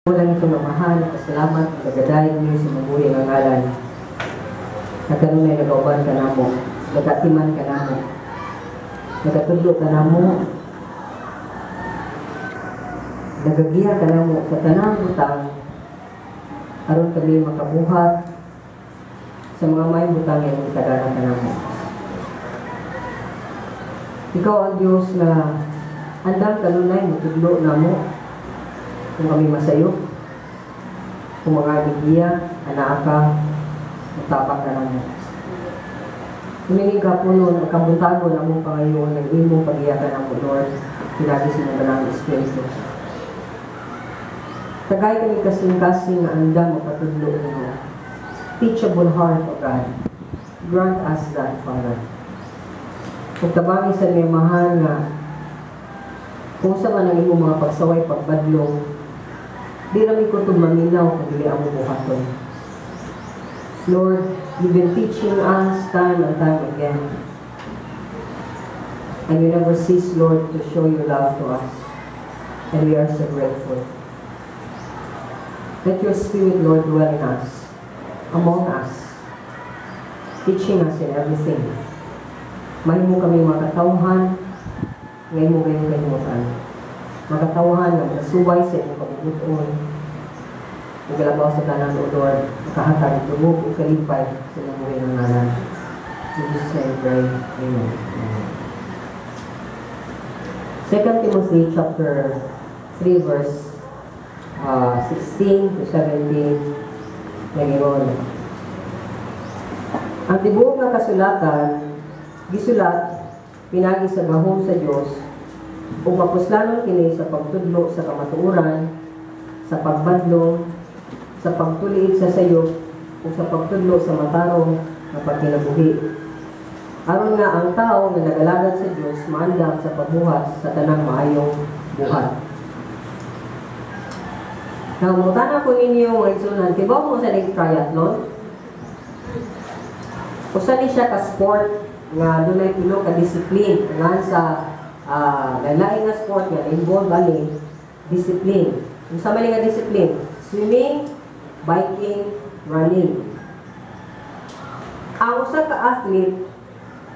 Walang itong Amahan, pasalamat, nagadaig niyo sa mabuhi nga ngalan. Nagkanunay nagauban ka namo, nagatiman ka namo, nagatudlo ka namo, nagagiya ka namo sa tanang butang, aron kami makabuhat sa mga may butang nga imong tagana ka namo. Ikaw ang Dios na andam kanunay motudlo namo kung kami masayo, kung mga gigiya, anaa ka, mutabang ka namo. Humiling ka po noon, ang kabuntagon among pangayoon ng imong pagiya ka namo, Lord, pinagi sa imong Balaang Espiritu. Tagay kami kasing-kasing nga andam mapatudlo nimo. Teachable heart, O God. Grant us that, Father. Ug tabangi sa miyamahan nga kung sa man ang imong mga pagsaway, pagbadlong, di rami ko itong maminaw kung dili amo buhaton. Lord, you've been teaching us time and time again. And you never cease, Lord, to show your love to us. And we are so grateful. Let your Spirit, Lord, dwell in us, among us, teaching us in everything. Mahimo kami makatawhan, ngayon mo kayong kalimutan. Makatawhan nga makasuway sa imong kabubut-on, ug labaw sa tanan, O Lord, makahatag dungog ug kalipay sa imong buhi nga ngalan. In Jesus' name I pray. Amen. Amen. 2 Timothy chapter 3 verse 16 to 17, nangingon. Ang tibuok nga kasulatan gisulat pinagi sa gahom sa Dios ug mapuslanon kini sa pagtudlo sa kamatuoran, sa pagbadlong, sa pagtuliid sa sayop ug sa pagtudlo sa matarong nga pagkinabuhi. Aron nga ang tao nga nagalagad sa Dios maandam sa pagbuhat sa tanang maayong buhat. Now, mangutana ko ninyo, mga igsunan, kibaw mo sa ning triathlon? Usa ni siya ka sport nga dunay tulo ka discipline. Nga sa lain nga sport nga involve ani discipline. Unsa man nga discipline? Swimming, biking, running. Ang usa ka athlete,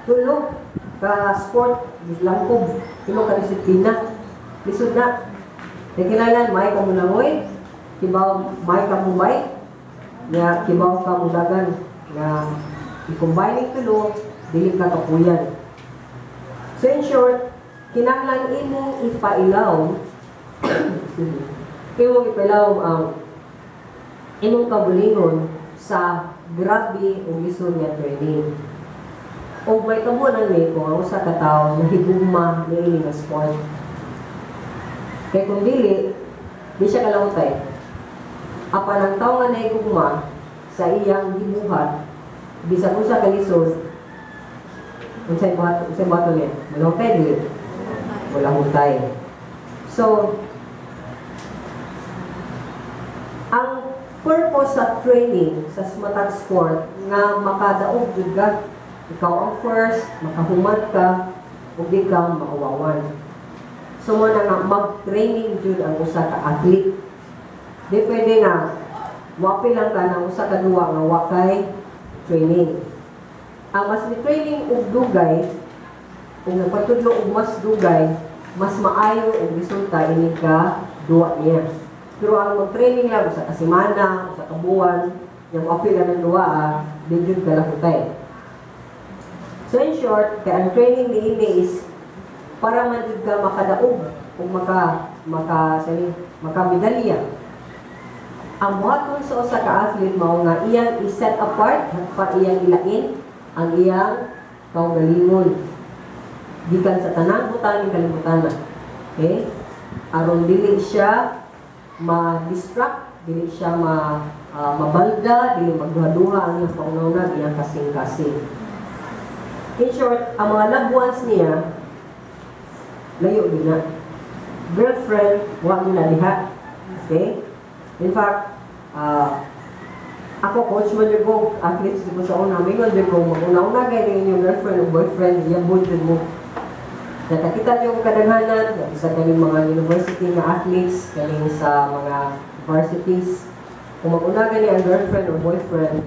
tulo ka sport langkob, tulo ka disiplina. Lisod na. Kay kinahanglan may ka molangoy, kibaw may ka mo bike, nga kibaw ka mo dagan nga i-combine ning tulo, dili ka kapuyan. So in short, kinahanglan imong ipailaw, excuse me, imong ipailaw ang imong kaugalingon sa grabe o lisod nga training. O may tabunan ni kung ang usa ka tawo nahigugma niini nga sport. Kay kung dili, di siya kalahutay. Apan ang tawo nga nahigugma sa iyang gibuhat, bisan unsa ka lisod, unsay buhaton niya? Malahutay dili? Malahutay. So, ang purpose sa training sa matag sport nga makadaog jud ka, ikaw ang first, makahuman ka, ug di ka mauwawan. So mo na nga mag-training jud ang usa ka athlete. Di pwede nga wapi lang ka ng usa ka duwa nga wa kay training. Ang mas ni training og dugay ug nagpatudlo og mas dugay, mas maayo og resulta ini ka duwa niya. Pero ang mag-training lang usa ka semana, usa ka buwan, yang apil lang ng duwa, di jud kalahutay. So in short, kay ang training niini is para man jud ka makadaog ug maka maka sani makamedalya. Ang buhaton sa usa ka athlete mao nga iyang i-set apart pa, iyang ilain ang iyang kaugalingon gikan sa tanang butang ning kalibutan. Okay? Aron dili siya ma-distract, dili siya mabalda, dili magduha-duha ang iyang paunawunag, iyang kasing-kasing. In short, ang mga loved ones niya layo din na. Girlfriend, wa na diha. Okay? In fact, ako coach man jud ko, athletes ko sa una, mingon jud ko, mag-una-una kay inyong girlfriend o boyfriend, iyabon jud mo. Nakakita yung kadaghanan, isa kaning mga university nga athletes, kaning sa mga varsities. Kung mag-una gani ang girlfriend or boyfriend,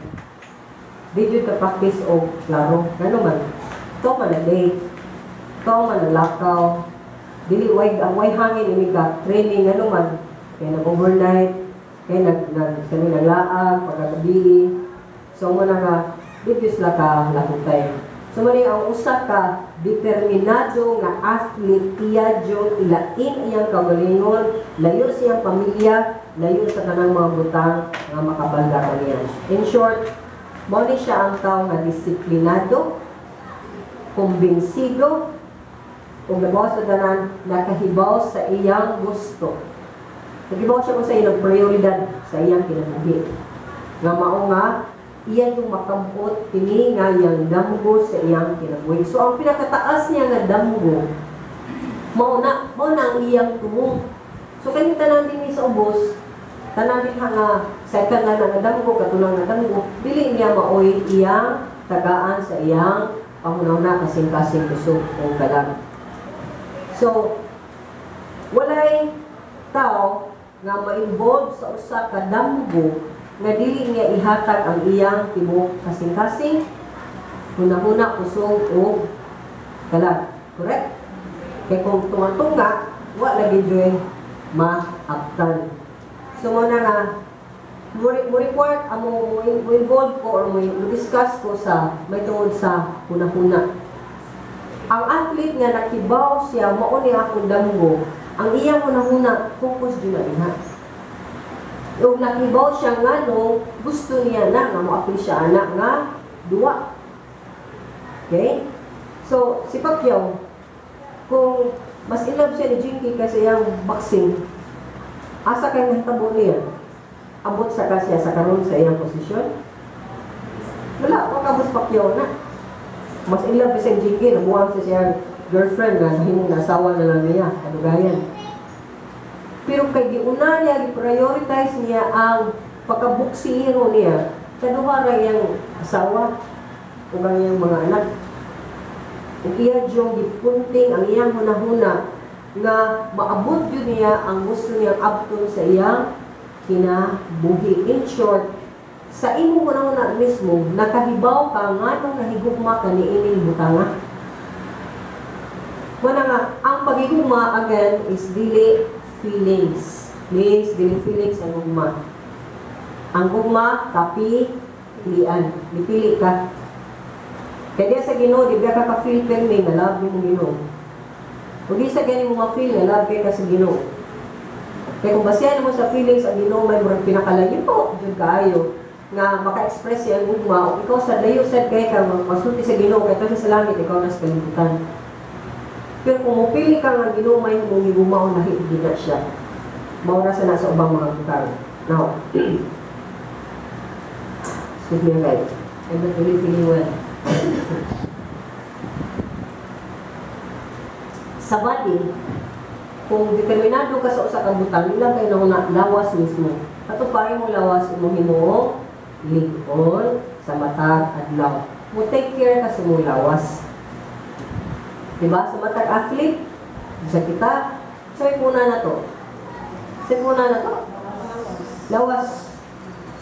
di jud ka practice og klaro. Ngano man, to man na date, to man na lakaw, dili way ang way hangin ini ka training, ngano man kay nag-overnight, kay nag nag kani naglaag pagkagabi. So mo na nga di jud sila ka lahutay. So mo ni ang usa ka determinado nga athlete, iya jud ilain iyang kaugalingon, layo sa iyang pamilya, layo sa tanang mga butang nga makabalga kaniya. In short, mao ni siya ang tawo nga disiplinado, kumbinsido, ug labaw sa tanan, nakahibaw sa iyang gusto. Nakahibaw siya kung sa iyang prioridad sa iyang kinabuhi. Nga mao nga iya yung makamot kini nga iyang damgo sa iyang kinabuhi. So ang pinakataas niya nga damgo, mao na ang iyang tumong. So kani tanan dinhi sa ubos, tanan din nga second na nga damgo, katulang nga damgo, dili niya maoy iyang tagaan sa iyang panghuna-huna, kasing-kasing, kusog o kalag. So walay tao nga ma-involve sa usa ka damgo nga dili niya ihatag ang iyang tibuok kasing-kasing, hunahuna, kusog o kalag. Correct? Kay kung tunga-tunga, wa lagi joy maabtan. So mo na nga mo require amo mo involve ko or mo discuss ko sa may tungod sa hunahuna. Ang athlete nga nakibaw siya, mao ni akong damgo, ang iyang hunahuna focus jud na diha. Ug nakibaw siya nga no gusto niya na nga mo-apil siya ana nga duwa. Okay? So, si Pacquiao, kung mas in love siya ni Jinky kasi iyang boxing, asa kay nahitabo niya? Abot sa ka siya sa karon sa iyang posisyon? Wala, wa kabos Pacquiao na. Mas in love siya Jinky, nabuang siya siyang girlfriend na nahimong asawa na lang niya, kadugayan. Pero kay giuna niya, gi-prioritize niya ang pagkabuksiro niya, kaduha ra iyang asawa ug ang iyang mga anak. Ug iya jung gipunting ang iyang hunahuna nga maabot yun niya ang gusto niyang abton sa iyang kinabuhi. In short, sa imong hunahuna mismo, nakahibaw ka nganong nahigugma ka niining butanga. Muna nga, ang pagigugma again is dili feelings. Please, dili feelings ang gugma. Ang gugma, kapilian. Dipili ka. Kaya diya sa Ginoo, di ba ka ka-feel permi nga love mo Ginoo? Ug di sa gani mo ma-feel nga love kay ka sa Ginoo. Kaya kung basihan mo sa feelings ang Ginoo may murag pinakalayo jud kaayo nga maka-express siya ang gugma, ug ikaw sa layo sad kay ka masulti sa Ginoo kay sa langit, ikaw nasa kalibutan. Pero kung mupili ka nga Ginoo may mong gugma o lahi gid na siya. Mao ra sa nasa ubang mga butang. Now, excuse me guys. I'm not really feeling well. Sa body, kung determinado ka sa usa ka butang, lang kay na lawas mismo. Kato pa imong lawas, imong himuong lig-on sa matag adlaw. Mo take care ka sa imong lawas. Diba? Sa matag athlete, bisa kita, sa puna na to. Sa puna na to. Lawas.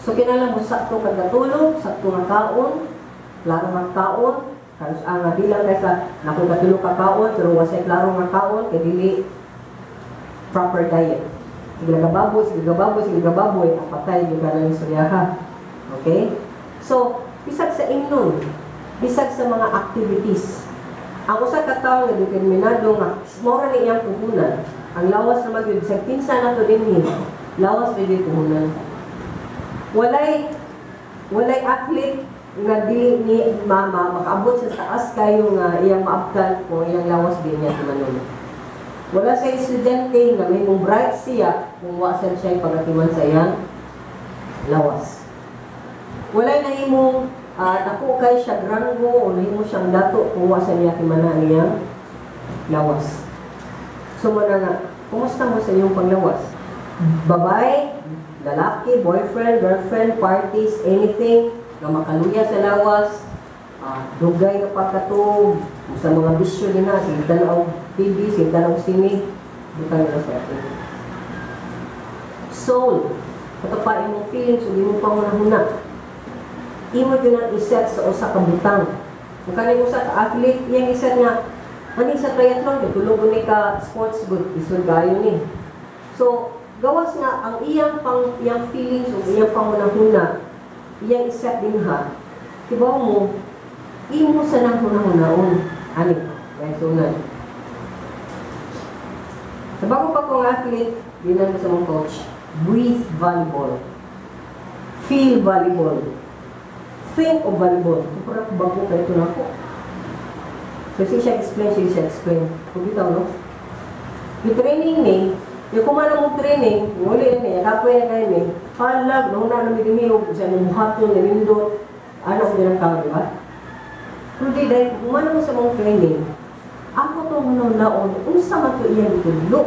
So kinahanglan mo sakto kag katulog, sakto nga kaon, klaro nga kaon, kanos ang nga bilang kaysa nako katulog ka kaon pero wasay klaro nga kaon kay dili proper diet. Sige gababoy, sige gababoy, sige gababoy, ang patay gyud ka ng istoryaha. Okay? So, bisag sa ingnon, bisag sa mga activities, ang usa ka tawo nga determinado nga mao ra ni iyang puhunan, ang lawas naman gyud, bisag kinsa na to dinhi, lawas ra gyud puhunan. Walay athlete nga dili ni mama makaabot sa taas kayo nga iyang maabtan kung iyang lawas di niya tumanon. Wala sa estudyante nga may mong bright siya kung wa sad siya pagatiman sa iyang lawas. Walay nahimong dako kay siya granggo o nahimo siyang dato kung wa sa niya timana niyang lawas. So mo na nga, kumusta mo sa iyong panglawas? Babae, lalaki, boyfriend, girlfriend, parties, anything nga makaluya sa lawas, dugay nga pagkatug, sa mga bisyo din na, sige tanaw TV, sige tanaw sine, butang na sa atin. Soul. Kato pa imong feelings ug imong panghunahuna. Imo gyud ang iset sa usa ka butang. Kung kaning usa ka athlete, iyang iset nga ani sa triathlon, kay tulog ni ka sports good, isod gayo ni. So, gawas nga ang iyang feelings ug iyang panghunahuna, iyang iset dinha. Kibaw mo, imo sa nang hunahunaon. Ani, guys, unan. Sa bago pa kong athlete, ginan ko sa mong coach, breathe volleyball. Feel volleyball. Think of volleyball. So, parang bago kayo ito na ako. So, siya explain, siya explain. Kung bitaw, no? Yung training ni, yung kumana mong training, uli na niya, kapoy na kayo ni, palag, nauna na midimilog, sa mong buhaton, nilindot, ano ko din ang tao, di ba? Pero di, dahil kumana mo sa mong training, ako itong hunaon, unsa man to iyang gitudlo.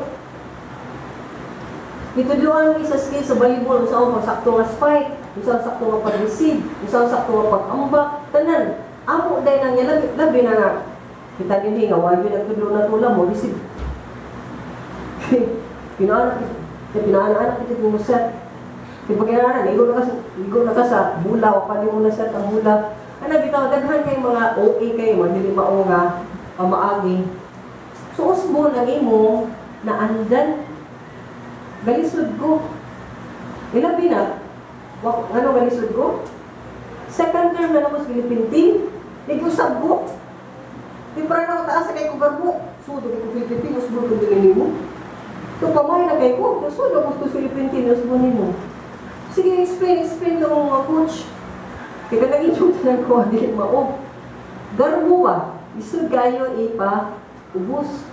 Gitudloan mi sa skill sa volleyball, unsa ang pagsakto nga spike, unsa ang sakto nga pag-receive, unsa ang sakto nga pag-ambak, tanan. Amo dahil nang labi, labi na nga. Kita din nga, wag yun nagtudlo na tula mo, receive. Pinaanak, pinaanak kita mo set. Di ba kaya na, igo na ka sa bula, o pa mo na set ang bula. Ano bitaw, daghan kay mga OA kayo, mga dili mao nga pamaagi. So usbo nang imo na andan galisod ko. Ilabi na, ano galisod ko? Second term na ako sa Philippine team, nag-usab ko. Di para na ako taas sa kay ko garbo. So, dili ko Philippine team, usbo ko dili nimo. So, pamay na kay ko, so, ko sa Philippine team, usbo nimo. Sige, explain, explain na mga coach. Kaya naging yung tanan ko, dili mao. Garbo ba? Isod kayo ipa ubos.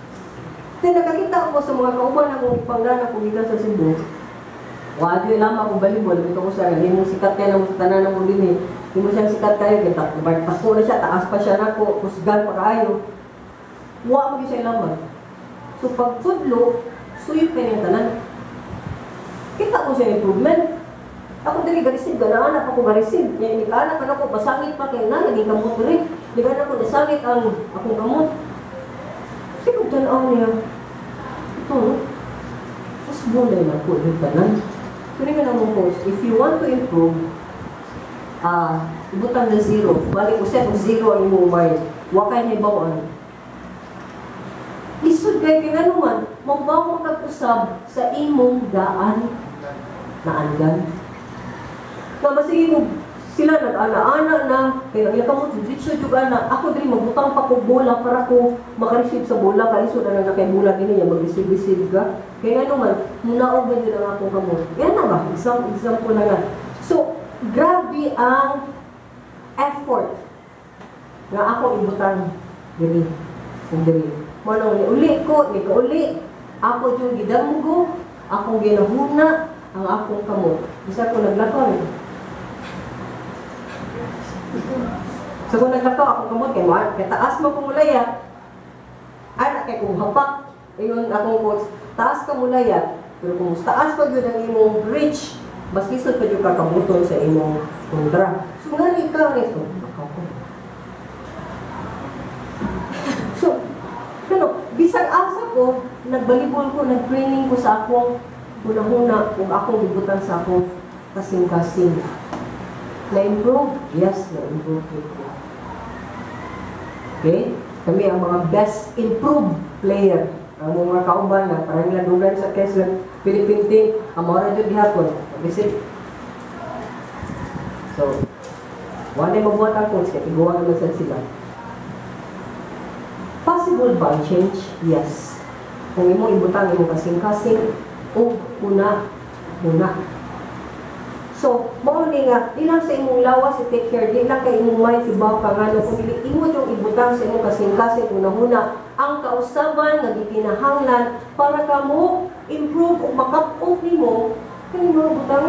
Then nakakita ko sa mga kauban akong ipangana ko gikan sa Cebu. Wa di lang ako volleyball, bitaw ko sa hindi mo sikat kayo mo sa tanan mo dinhi. Hindi mo siyang sikat kayo kay tako na siya, taas pa siya nako, kusgan pa kaayo. Wa mo gyud siya lamang. So pagtudlo, suyop kay niyang tanan. Kita ko siya improvement. Ako dili ga-receive, ganaan ako ga-receive. Nya ini ka anak ko pasangit pa kay na naging kamot diri. Ligan ako nasangit ang akong kamot. Sige tan-aw niya. Ito, no? Mas bunay na po yung tanan. So, nga na mong coach, if you want to improve, ibutang na zero. Balik uset og zero ang imong mind. Wa kay nahibawaan. Lisod kay kay ngano man, mabaw makag-usab sa imong daan na andan. Na masige mo sila nag-ana-ana na, kaya ang kamot diretso jud ana. Ako diri magbutang pa ko bola para ko maka-receive sa bola, kalisod na lang kay bola dinhi ya mag-receive-receive ka. Kaya ngano man, munaog ba jud ang akong kamot. Yan na ba, isang example na nga. So, grabe ang effort nga ako ibutang diri ug diri. Mo nang uli ko, ni kauli, ako jud gidamgo, akong ginahuna ang akong kamot. Bisa ko naglakaw eh. So kung naglakaw akong kamot kay mo, kay taas mo kong mulaya. Ana kay kung hapak, ingon akong coach, taas ka mulaya, pero kung taas pa gyud ang imong reach, mas lisod pa gyud ka kabuton sa imong kontra. So ngani ka rin so, lakaw ko. So, pero bisag asa ko, nagbalibol ko, nag-training ko sa akong hunahuna ug akong gibutan sa akong kasing-kasing. Na-improve? Yes, na-improve ko. Okay? Kami ang mga best improved player. Ang mga kauban na parang ladugan sa Quezon, Philippine team, ang mga radyo gihapon. Visit. So, wala mabuhat ang coach, kaya iguwa naman sa sila. Possible ba ang change? Yes. Kung imo ibutang imong kasing-kasing o una-una. So, mao ni nga, di lang sa imong lawas i-take care, di lang kay imong mind ibaw ka nga, kung dili imo yung ibutang sa imong kasing-kasing una-una, ang kausaban nga gikinahanglan para ka mo improve o makap-up nimo kani mga butang.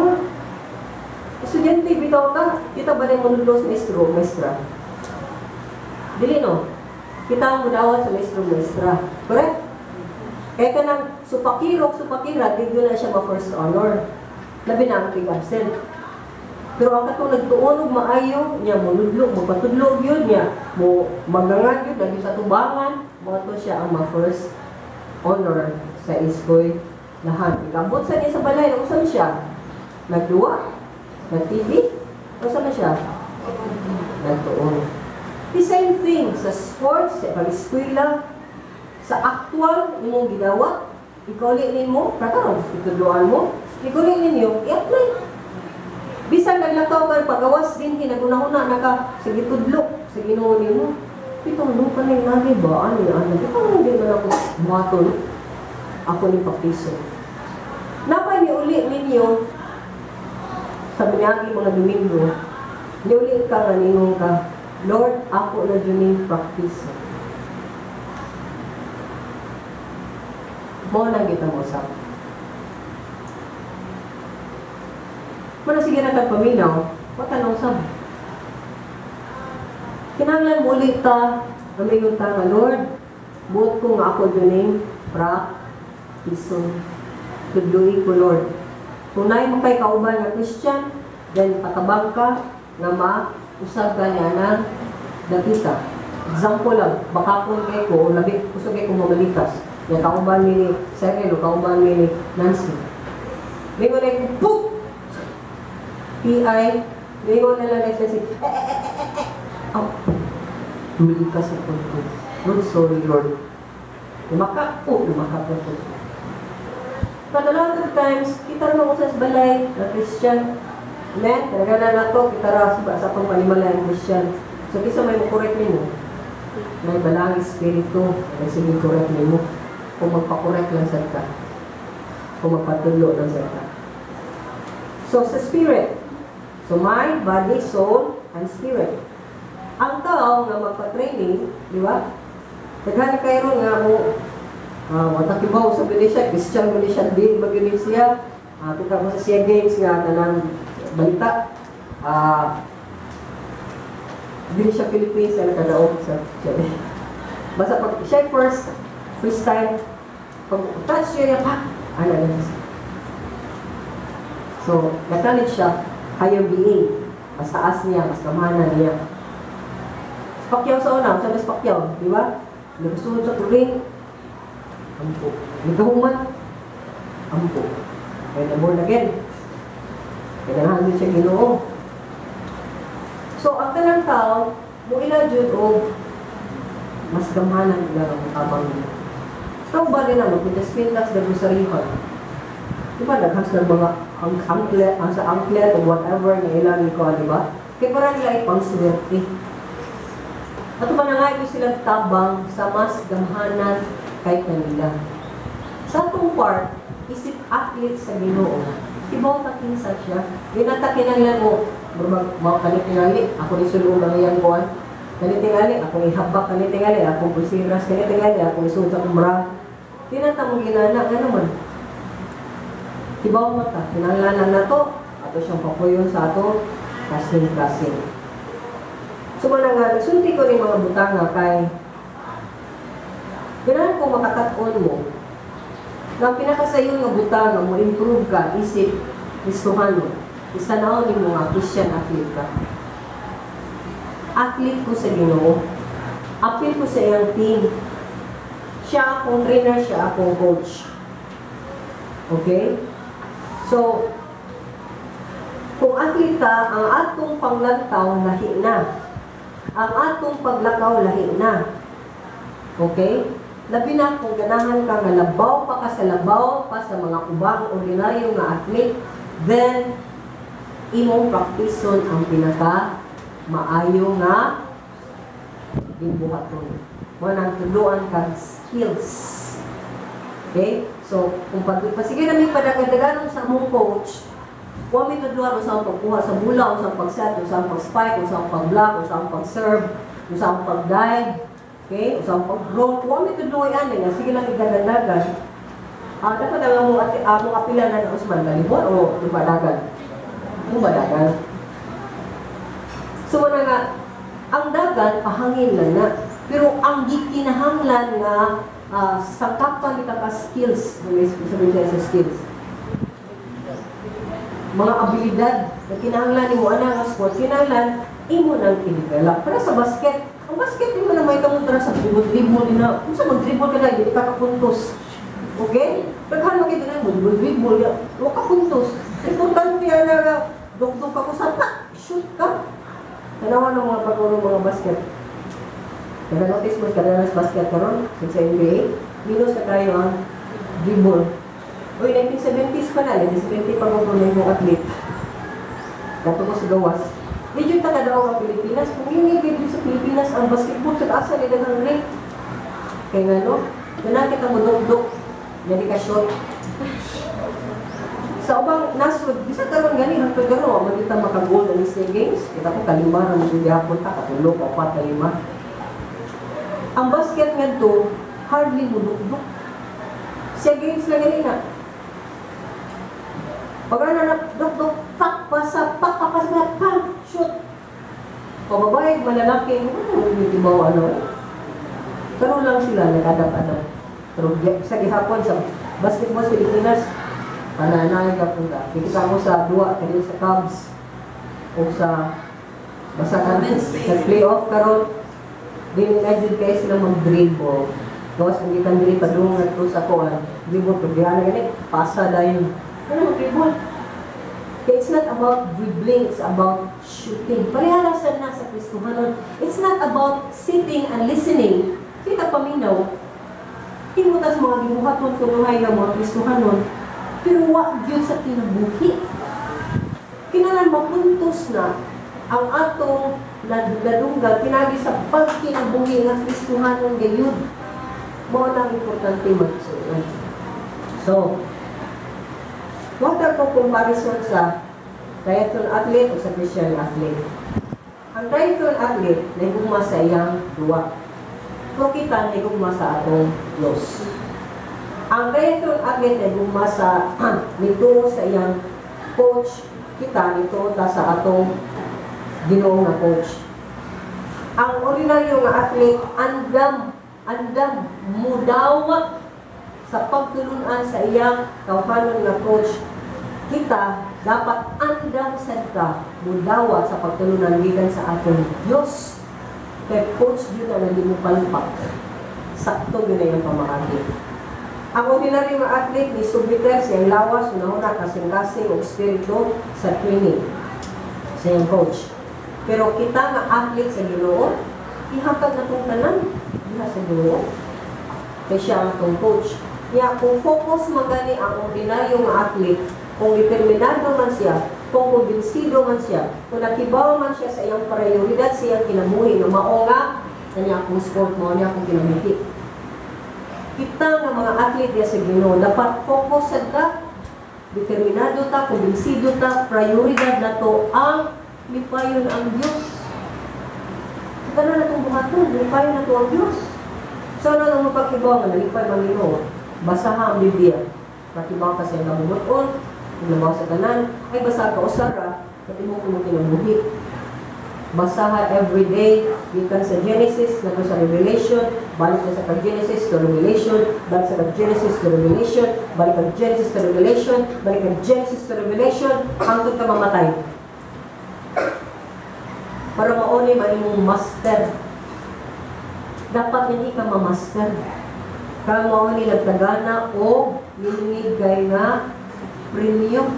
Estudyante bitaw ta, kita ba na manudlo sa maestro, maestra? Dili no? Kita ang mudawat sa maestro, maestra. Correct? Kaya ka nang supakirok, supakira, di na siya ma-first honor. Labi na ang tig-absent. Pero ang katong nagtuon og maayo, niya monudlo, mopatudlo gyud niya, mo magangan gyud lagi sa tubangan, mo to siya ang ma-first honor sa eskwelahan. Ikabot sa niya sa balay, unsa siya? Nagduwa? Nag-TV? O saan na siya? Nagtuon. The same thing sa sports, sa pag-eskwela, sa actual imong gidawat, ikauli nimo, kakaron, itudloan mo, ikauli ninyo, i-apply. Bisan naglakaw ka, pagawas din, hinagunahuna na ka, sige tudlo, sa Ginoo nimo. Ito, no, kanay nagi ba? Ano yan? Ano? Ito, hindi man ako buhaton. Ako ni praktiso. Napay ni uli ninyo, sa binagi mga Domingo, niuli ka nga ningon ka, "Lord, ako na dyan yung practice." Mo nang kita mo sa. Muna sige na kag paminaw, watanong sab. Kinahanglan mo ulit ta, amigon ta nga, "Lord, buot ko nga ako dyan yung practice. Tudluin ko, Lord." Kung naay mo kay kauban nga Christian, then patabang ka nga mausab ka niya ng dapita. Example lang, bakakon kay ko, labi, kusog kay ko mamalikas. Nga kauban mi ni Cyril o kauban mi ni Nancy. Mingon na ko, puk! PI, mingon na lang next si, eh, eh, eh, eh, eh. Oh, lumikas ako ko. Lord, sorry, Lord. Lumaka, oh, lumaka ko ko. But a lot of times, kita naman ko sa balay na Christian. Amen? Talaga na nato, kita ra sa atong panimalay Christian. So, kisa may mo-correct nimo. May balang espiritu, may sige correct nimo. Kung magpa-correct lang sa ka. Kung magpatudlo lang sa ka. So, sa spirit. So, mind, body, soul, and spirit. Ang tao nga magpa-training, di ba? Daghan kayo ron nga mo, wala kibaw sa Indonesia, Christian Indonesia, di ba siya? Kita mo sa SEA Games nga kanang balita. Dili siya Philippines na nakadaog sa siya. Basta pag siya first freestyle, pag touch siya pa, ana na siya. So, nakalit siya, higher being. Mas taas niya, mas kamana niya. Pacquiao sa una, sa mas Pacquiao, di ba? Nagsuod sa turing, ampo. Nagahuman, ampo. Kaya na born again. Kaya nanahan din siya Ginoo. So, ang tanang tao, muila jud og mas gamhanan nila ang tabang nila. So, ba din na, magpintas-pintas na groceryhan. Di ba, daghan sila mga angklet, ang sa angklet o whatever na ilang ko, di ba? Kaya parang nila ipangswerte. Ato pa na nga ito silang tabang sa mas gamhanan kay kanila. Sa atong part, isip athlete sa Ginoo, ibaw ta kinsa siya. Di na ta kinahanglan mo, murag kani tingali, ako ni sulong ang iyang kuan. Kani tingali, ako ni habak, kani tingali, ako pulsiras, kani tingali, ako isuod sa kumra. Di na ta mo ginana, ano man. Ibaw mo ta, kinahanglan lang nato, ato siyang papuyon sa ato, kasing-kasing. So mana nga, nagsulti ko ni mga butanga kay ganahan ko makakat-on mo nga pinakasayon nga butanga mo improve ka isip Kristohano. Isanaw nimo nga Christian athlete ka. Athlete ko sa Ginoo. Apil ko sa iyang team. Siya akong trainer, siya akong coach. Okay? So, kung atleta, ang atong panglantaw lahi na. Ang atong paglakaw lahi na. Okay? Labi na kung ganahan ka nga labaw pa ka sa labaw pa sa mga ubang ordinaryo nga athlete, then imong praktison ang pinaka maayo nga gibuhaton. Mo nang tudloan kag skills. Okay? So, kung pasige namin padagadagan sa among coach, wa mi tudloan unsa ang pagkuha sa bola, unsa ang pag-set, unsa ang pag-spike, unsa ang pag-block, unsa ang pag-serve, unsa ang pag-dive, okay? Unsa ang pag-roll. Wa mi tudloy ani nga sige lang igdagandagan. Dapat ang among apila na Usman volleyball o lumadagan. Lumadagan. So muna nga ang dagan pahangin lang na. Pero ang gikinahanglan nga sangkapan kita ka skills, sabi siya sa skills. Mga abilidad na kinahanglan nimo ana nga sport, kinahanglan imo nang i-develop. Para sa basket, ang basket imo na may kamong sa dribble-dribble nina. Unsa mag-dribble ka na, dili ka kapuntos. Okay? Daghan man gid na dribble-dribble, wa ka puntos. Importante ana nga dukduk ako sa tak, shoot ka. Tanawa ng mga paguro mga basket. Nag-notice mo kada basket karon sa NBA, minus na kayo ang dribble. Uy, 1970s pa na, 1970 pa ko na yung athlete. Dato ko sa gawas. Medyo taga daw ang Pilipinas. Kung hindi dito sa Pilipinas ang basketball, sa asa ni daghang rate. Kaya nga no, na kita mo dukduk, jadi ka shot. Sa ubang nasod, bisa karon gani hangtod karon man kita maka-gold ang SEA Games. Kita ko kalima ra mo gihapon ta, katulo, kapat, kalima. Ang basket ngadto hardly mo dukduk. SEA Games lang gani na. Pag ano na dukduk, pak, pasa, pak, pasa, pak, shoot. Pag babae, malalaki, ano, hindi ba ano. Pero lang sila nag-adapt-adapt. Pero sa gihapon sa basketball sa Pilipinas, pananay ka punta. Kikita ko sa duwa, kani sa Cubs, o sa basta ka sa playoff karon, dili na jud kay sila mag-dribble. Gawas kung gikan diri padung ngadto sa kuan, dribble pag diha na gani, pasa dayon. Ano mag-dribble? Kaya it's not about dribbling, it's about shooting. Pareha ra sad na sa Kristohanon. It's not about sitting and listening. Kita paminaw. Himo tas mga gibuhaton kunuhay nga mga Kristohanon, pero wa gyud sa kinabuhi. Kinahanglan mapuntos na ang atong nadunggan pinagi sa pagkinabuhi nga Kristohanon gayud. Mao nang importante magsuon. So, what are ko comparison sa triathlon athlete o sa Christian athlete? Ang triathlon athlete nahigugma sa iyang duwa. Pero kita nahigugma sa atong Diyos. Ang triathlon athlete nahigugma sa nito sa iyang coach, kita nito ta sa atong Ginoo nga coach. Ang ordinaryo nga athlete andam andam mudawat sa pagtulunan sa iyang tawhanon nga coach. Kita dapat andam sad ka mudawat sa pagtulunan gikan sa atong Dios. Kay coach yun na hindi mo palpak. Sakto yun na yung pamaagi. Ang ordinaryo nga athlete ni submiter sa iyang lawas, una-una, kasing-kasing o espiritu sa training sa iyang coach. Pero kita nga athlete sa Ginoo, ihatag na itong tanan diha sa Ginoo. Kay siya ang atong coach. Niya, kung focus magani ang ordinaryo nga athlete, kung determinado man siya, kung kumbinsido man siya, kung nakibaw man siya sa iyang prioridad sa iyang kinabuhi, nga mao nga, kanya akong sport, mao niya akong kinabuhi. Kita nga mga athlete diya sa Ginoo, dapat focus sad ka, determinado ta, kumbinsido ta, prioridad na to ang lipayon ang Dios. Kita na natong buhaton, lipayon na to ang Dios. So ano nang mapakibaw nga nalipay man Ginoo? Basaha ang Biblia. Makibaw ka sa iyang kabubut-on, labaw sa tanan, ay basa ka usara, pati mo kung kinabuhi. Basaha every day, gikan sa Genesis, ngadto sa Revelation, balik na sa kag Genesis to Revelation, balik sa kag Genesis to Revelation, balik kag Genesis to Revelation, balik kag Genesis to Revelation, hangtod ka mamatay. Para mauni man imong master. Dapat hindi ka ma-master. Kaya mauni nagtagana o lingid kay nga premium.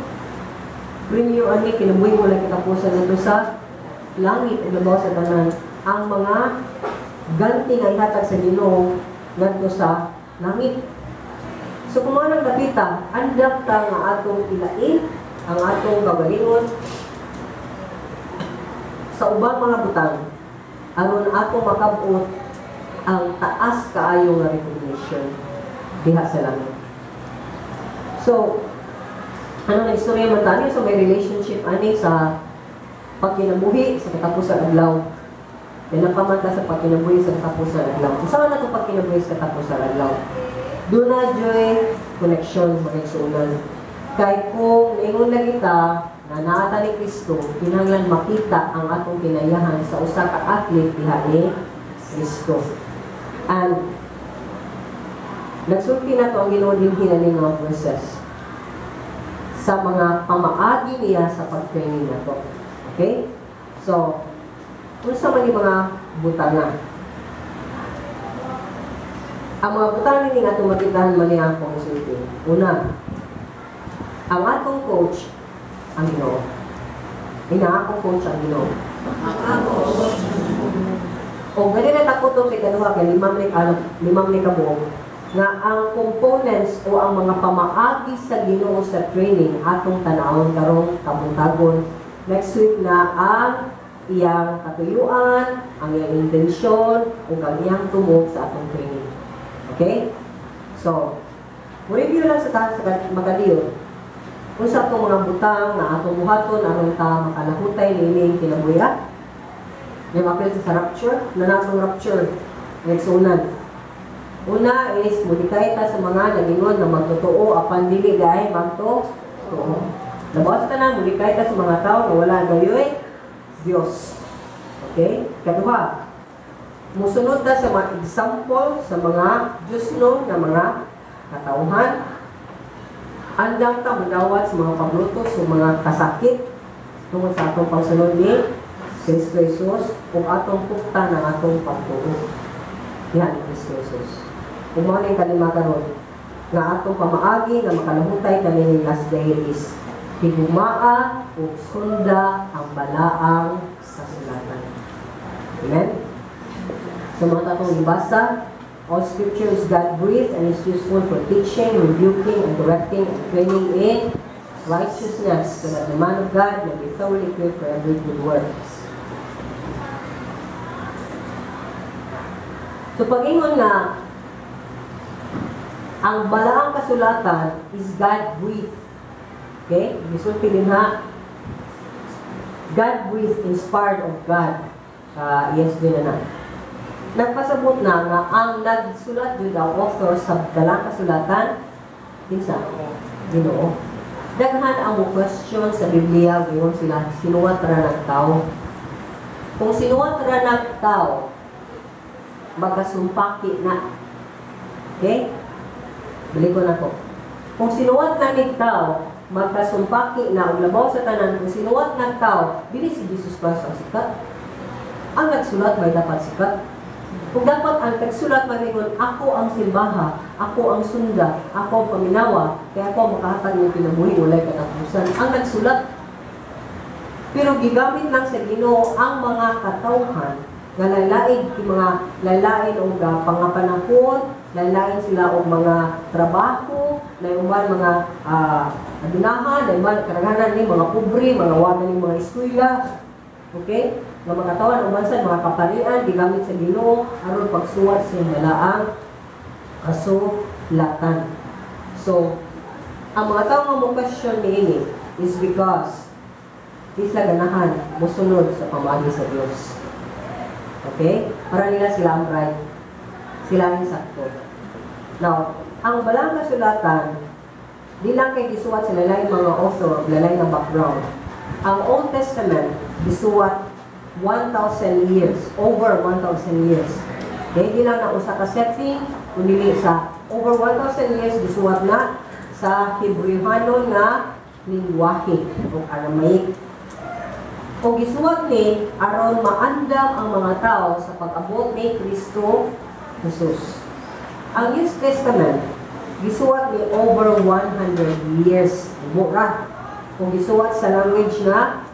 Premium ani kinabuhi mo lang katapusan nito sa langit o labaw sa tanan. Ang mga ganti nga ihatag sa Ginoo ngadto sa langit. So kung mga dapita, andam ta nga atong ilain ang atong kagalingon sa ubang mga butang aron ato makabot ang taas kaayo nga recognition diha sa langit. So, ano na istorya man tani sa may relationship ani sa pagkinabuhi sa katapusan adlaw. Pinakamanta sa pagkinabuhi sa katapusan adlaw. Unsa man ato pagkinabuhi sa katapusan adlaw? Duna joy connection mga igsuonan. Kay kung ingon na kita na naata ni Kristo, kinahanglan makita ang atong kinayahan sa usa ka athlete diha ni Kristo. And nagsulti na to ang Ginoo dinhi na ning mga verses sa mga pamaagi niya sa pag-training nato. Okay? So, unsa man yung mga butanga? Ang mga butanga ni atong makitaan man niya akong sulti. Una, ang atong coach Ang Ginoo. Ina ako coach ang Ginoo. O gani na takot sa ikaduha kay limang ni kabuok nga ang components o ang mga pamaagi sa Ginoo sa training atong tanawon karong kabuntagon. Next week na ang iyang katuyuan, ang iyang intensyon, ug ang iyang tumong sa atong training. Okay? So, review lang sa ta sa makaliyon. Unsa atong mga butang nga atong buhaton aron ta makalahutay niining kinabuhi? Yung apil sa rapture, na natong rapture, next unan. Una is, mulikay ta sa mga nagingon na magtotoo apan dili gay magtotoo. Labaw sa tanan, mulikay ta sa mga tao nga wala gayoy Dios. Okay? Kaduha, musunod ta sa mga example sa mga Diyosno nga mga katauhan. Andam ta mudawat sa mga paglutos sa mga kasakit tungod sa atong pagsunod ni Kristo Jesus ug atong puktan ang atong pagtuo. Yan, Kristo Jesus. Ug mao ning kalima karon nga atong pamaagi nga makalahutay kani last day is higumaa ug sunda ang balaang kasulatan. Amen? So mga atong ibasa, all scripture is God-breathed and is useful for teaching, rebuking, and correcting, and training in righteousness, so that the man of God may be thoroughly equipped for every good work. So pag-ingon nga, ang balaang kasulatan is God-breathed. Okay? Gisulti din ha. God-breathed, inspired of God. Sa ESV na na. Nagpasabot na nga ang nagsulat yun ang author sa balaang kasulatan, kinsa? Ginoo. Daghan ang mo question sa Biblia, gayon sila, sinuwat ra ng tao. Kung sinuwat ra ng tao, magkasumpaki na. Okay? Balik ko na ko. Kung sinuwat na ng tao, magkasumpaki na, ug labaw sa tanan, kung sinuwat ng tao, dili si Jesus Christ ang sikat. Ang nagsulat may dapat sikat. Kung dapat ang nagsulat maningon, ako ang simbaha, ako ang sunda, ako ang paminawa, kaya ako ang makahatag ng kinabuhi, walay katapusan. Ang nagsulat. Pero gigamit lang sa Ginoo ang mga katawhan nga lalain mga lalain og pangapanahon, lalain sila og mga trabaho, naiuban mga adunahan, naiuban karaghanan ni mga pobre, mga wala ni mga eskwela. Okay? Nga mga katawan uban sa mga kaparian gigamit sa Ginoo aron pagsuwat sa balaang kasulatan. So, ang mga tawo nga mo question niini is because di sila ganahan mosunod sa pamaagi sa Dios. Okay? Para nila sila ang right. Sila ang sakto. Now, ang balaang kasulatan, di lang kay gisuwat sa lalay mga author, lalay ng background. Ang Old Testament, gisuwat 1,000 years, over 1,000 years. Okay? Di lang na usa ka setting, kundi sa over 1,000 years, gisuwat na sa Hebrewhanon nga lingwahe o Aramaic. O gisuwat ni aron maandam ang mga tao sa pag-abot ni Kristo Jesus. Ang New Testament, gisuwat ni over 100 years. Mura. Kung gisuwat sa language na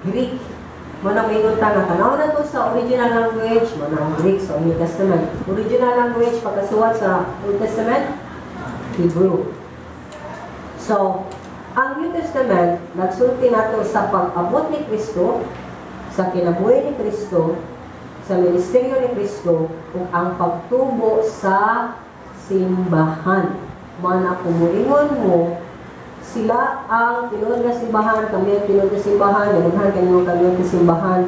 Greek. Manang ingon ta nga tanaw na to sa original language, manang Greek sa New Testament. Original language pagkasuwat sa Old Testament, Hebrew. So, ang New Testament, nagsulti nato sa pag-abot ni Kristo, sa kinabuhi ni Kristo, sa ministeryo ni Kristo, ug ang pagtubo sa simbahan. Man ako muingon mo, sila ang tinuod nga simbahan, kami ang tinuod nga simbahan, nagughan kanyo kami ang simbahan.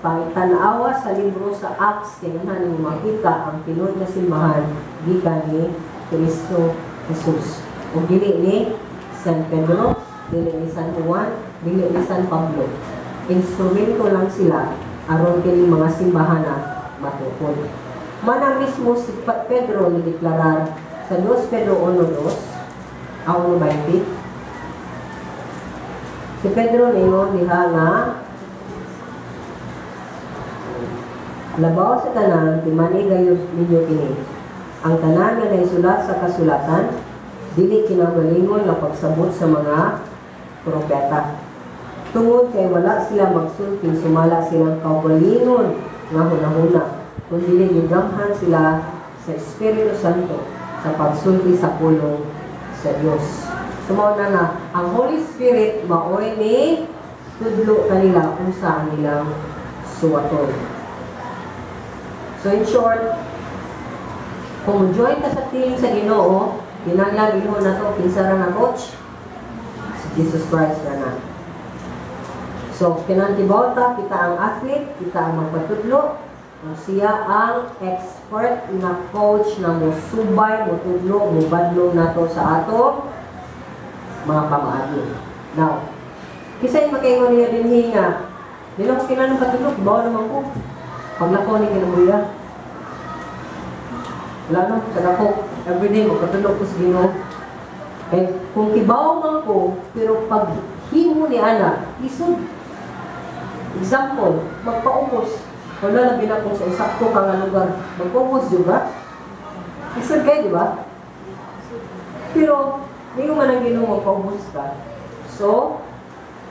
Pangitanawa sa libro sa Acts, kinahanglan nimo makita ang tinuod nga simbahan gikan ni Kristo Jesus. Ug dili ni San Pedro, dili ni San Juan, dili ni San Pablo. Instrumento lang sila aron kini mga simbahan na matukod. Mana mismo si Pedro ni deklarar sa 2 Pedro 1:2, 1:20. Si Pedro ningon diha nga labaw sa tanan timani gayud ninyo kini. Ang tanan nga naisulat sa kasulatan dili kinagalingon nga pagsabot sa mga propeta. Tungod kay wala sila magsulti sumala silang kaugalingon nga hunahuna, kundi gigamhan sila sa Espiritu Santo sa pagsulti sa pulong sa Dios. So mao na nga ang Holy Spirit maoy ni tudlo kanila unsa ang ilang suwaton. So in short, kung join ka sa team sa Ginoo, kinahanglan ingon nato kinsa ra nga coach? Si Jesus Christ ra na. So kinahanglan ta kita ang athlete, kita ang magpatudlo, siya ang expert na coach na mosubay, motudlo, mobadlong nato sa ato mga pamaagi. Now, kisay makaingon niya dinhi nga dili ko kinahanglan patudlo, kibaw naman ko. Paglakaw ni kinabuya. Wala no, sa dako, everyday magpatudlo ko sa Ginoo. Kay kung kibaw man ko, pero pag himo ni ana, isod. Example, magpaubos. Wala na binakong sa usakto ka nga lugar. Magpaubos yun ba? Isod kayo, di ba? Pero, hindi mo man ang Ginoo magpaubos ka. So,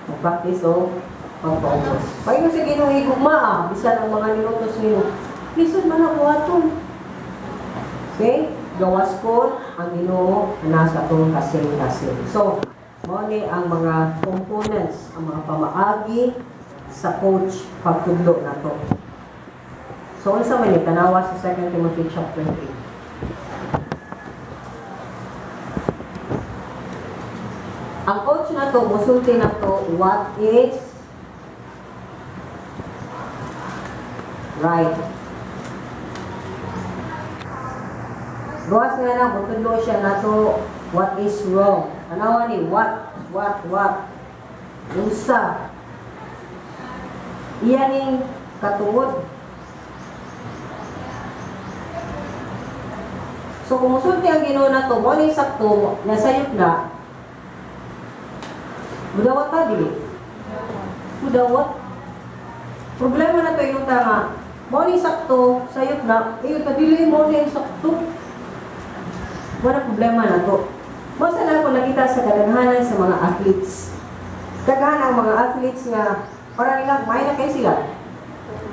mag-practice o magpaubos. Paingon sa Ginoo, higugma ah, bisan ang mga nilutos nimo. Lisod man ako aton. Okay? Gawas ko ang Ginoo nasa atong kasing-kasing. So, mao ni ang mga components, ang mga pamaagi sa coach pagtudlo nato. So, unsa man ni tanawa sa 2 Timothy chapter 3. Ang coach nato mosulti nato what is right. Gawas nga na motudlo siya nato what is wrong. Tanawa ni what? Unsa? Iya ning katungod. So kung musulti ang Ginoo nato, mo ni sakto, nasayop na. Mudawat ta dili? Mudawat. Problema na to yung tama. Mo ni sakto, sayop na. Iyo ta dili mo ni sakto. Wala problema na to. Masa na ako nakita sa kadaghanan sa mga athletes. Daghan ang mga athletes nga para nila may na kay sila.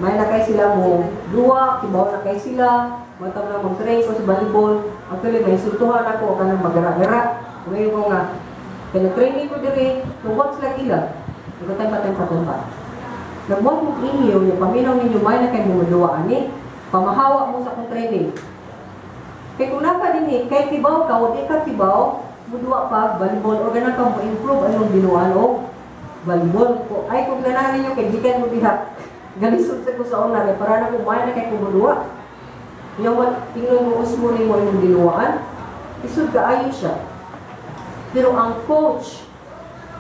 May na kay sila mo duwa, kibaw na kay sila. Matang na mag-train ko sa volleyball. Actually, may insultuhan ako kanang magara-gara. Ngayon ko nga, kaya-training ko diri, tungkol sila ila. Nagkatempa-tempa-tempa. Nagbuhat mo inyo, yung paminaw ninyo, may na kayo mumuduwa, ani, pamahawa mo sa akong training. Kaya kung naka din eh, kay kibaw ka, o di ka kibaw, muduwa pa, volleyball, o ganang ka mo improve anong binuan o volleyball. Ko, ay, kung ganahan ninyo, kay gikan mo diha. Galisod sa ko sa una, kay para na kung may na kay kumuduwa. Yung tingnan mo, usmo ni mo imong binuaan, isod ka ayo siya. Pero ang coach,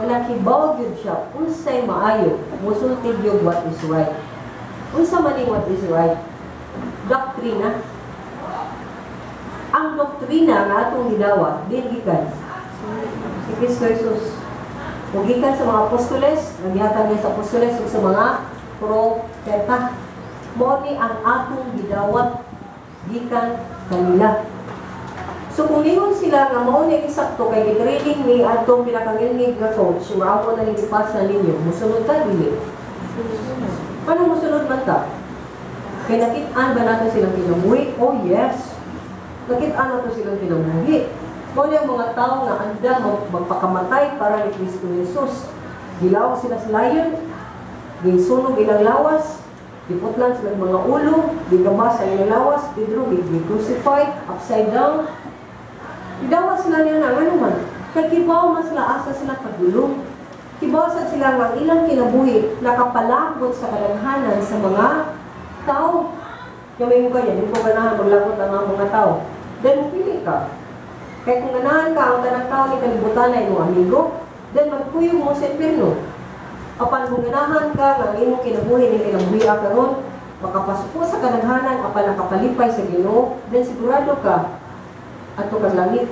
na nakibaw yun siya, unsay maayo, musulti yun what is right. Unsa man what is right? Doktrina. Ang doktrina nga atong gidawat, din gikan si Kristo Jesus. O gikan sa mga apostoles, nagyatag niya sa apostoles ug sa mga propeta. Mao ni ang atong gidawat gikan kanila. So kung ningon sila nga mao ni eksakto kay gitraining ni atong pinakangilngig nga coach, mao na ning gipasa ninyo, mosunod ta dili? Paano mosunod man ta? Kay nakit-an ba nato silang kinabuhi? Oh yes. Nakit-an nato silang kinabuhi. Mao ni ang mga tao nga andam magpakamatay para ni Kristo Jesus. Gilawag sila sa lion, gisunog ilang lawas, giputlan silang mga ulo, gigabas sa ilang lawas, Pedro, gi-crucify, upside down. Gidawa sila niya na, ano man, kay kibaw man sila, asa sila kadulong. Kibaw sad sila nga ilang kinabuhi, nakapalagot sa kadaghanan sa mga tao. Yung may mukha niya, di ko ganahan maglagot ang mga tao. Then, pili ka. Kaya kung ganahan ka, ang tanang tao ni kalibutan na imong amigo, then magkuyog mo sa impierno. Apan kung ganahan ka, nga ang imong kinabuhi ni kinabuhi karon, makapasuko sa kadaghanan, apan nakapalipay sa Ginoo, then sigurado ka, ato kang langit.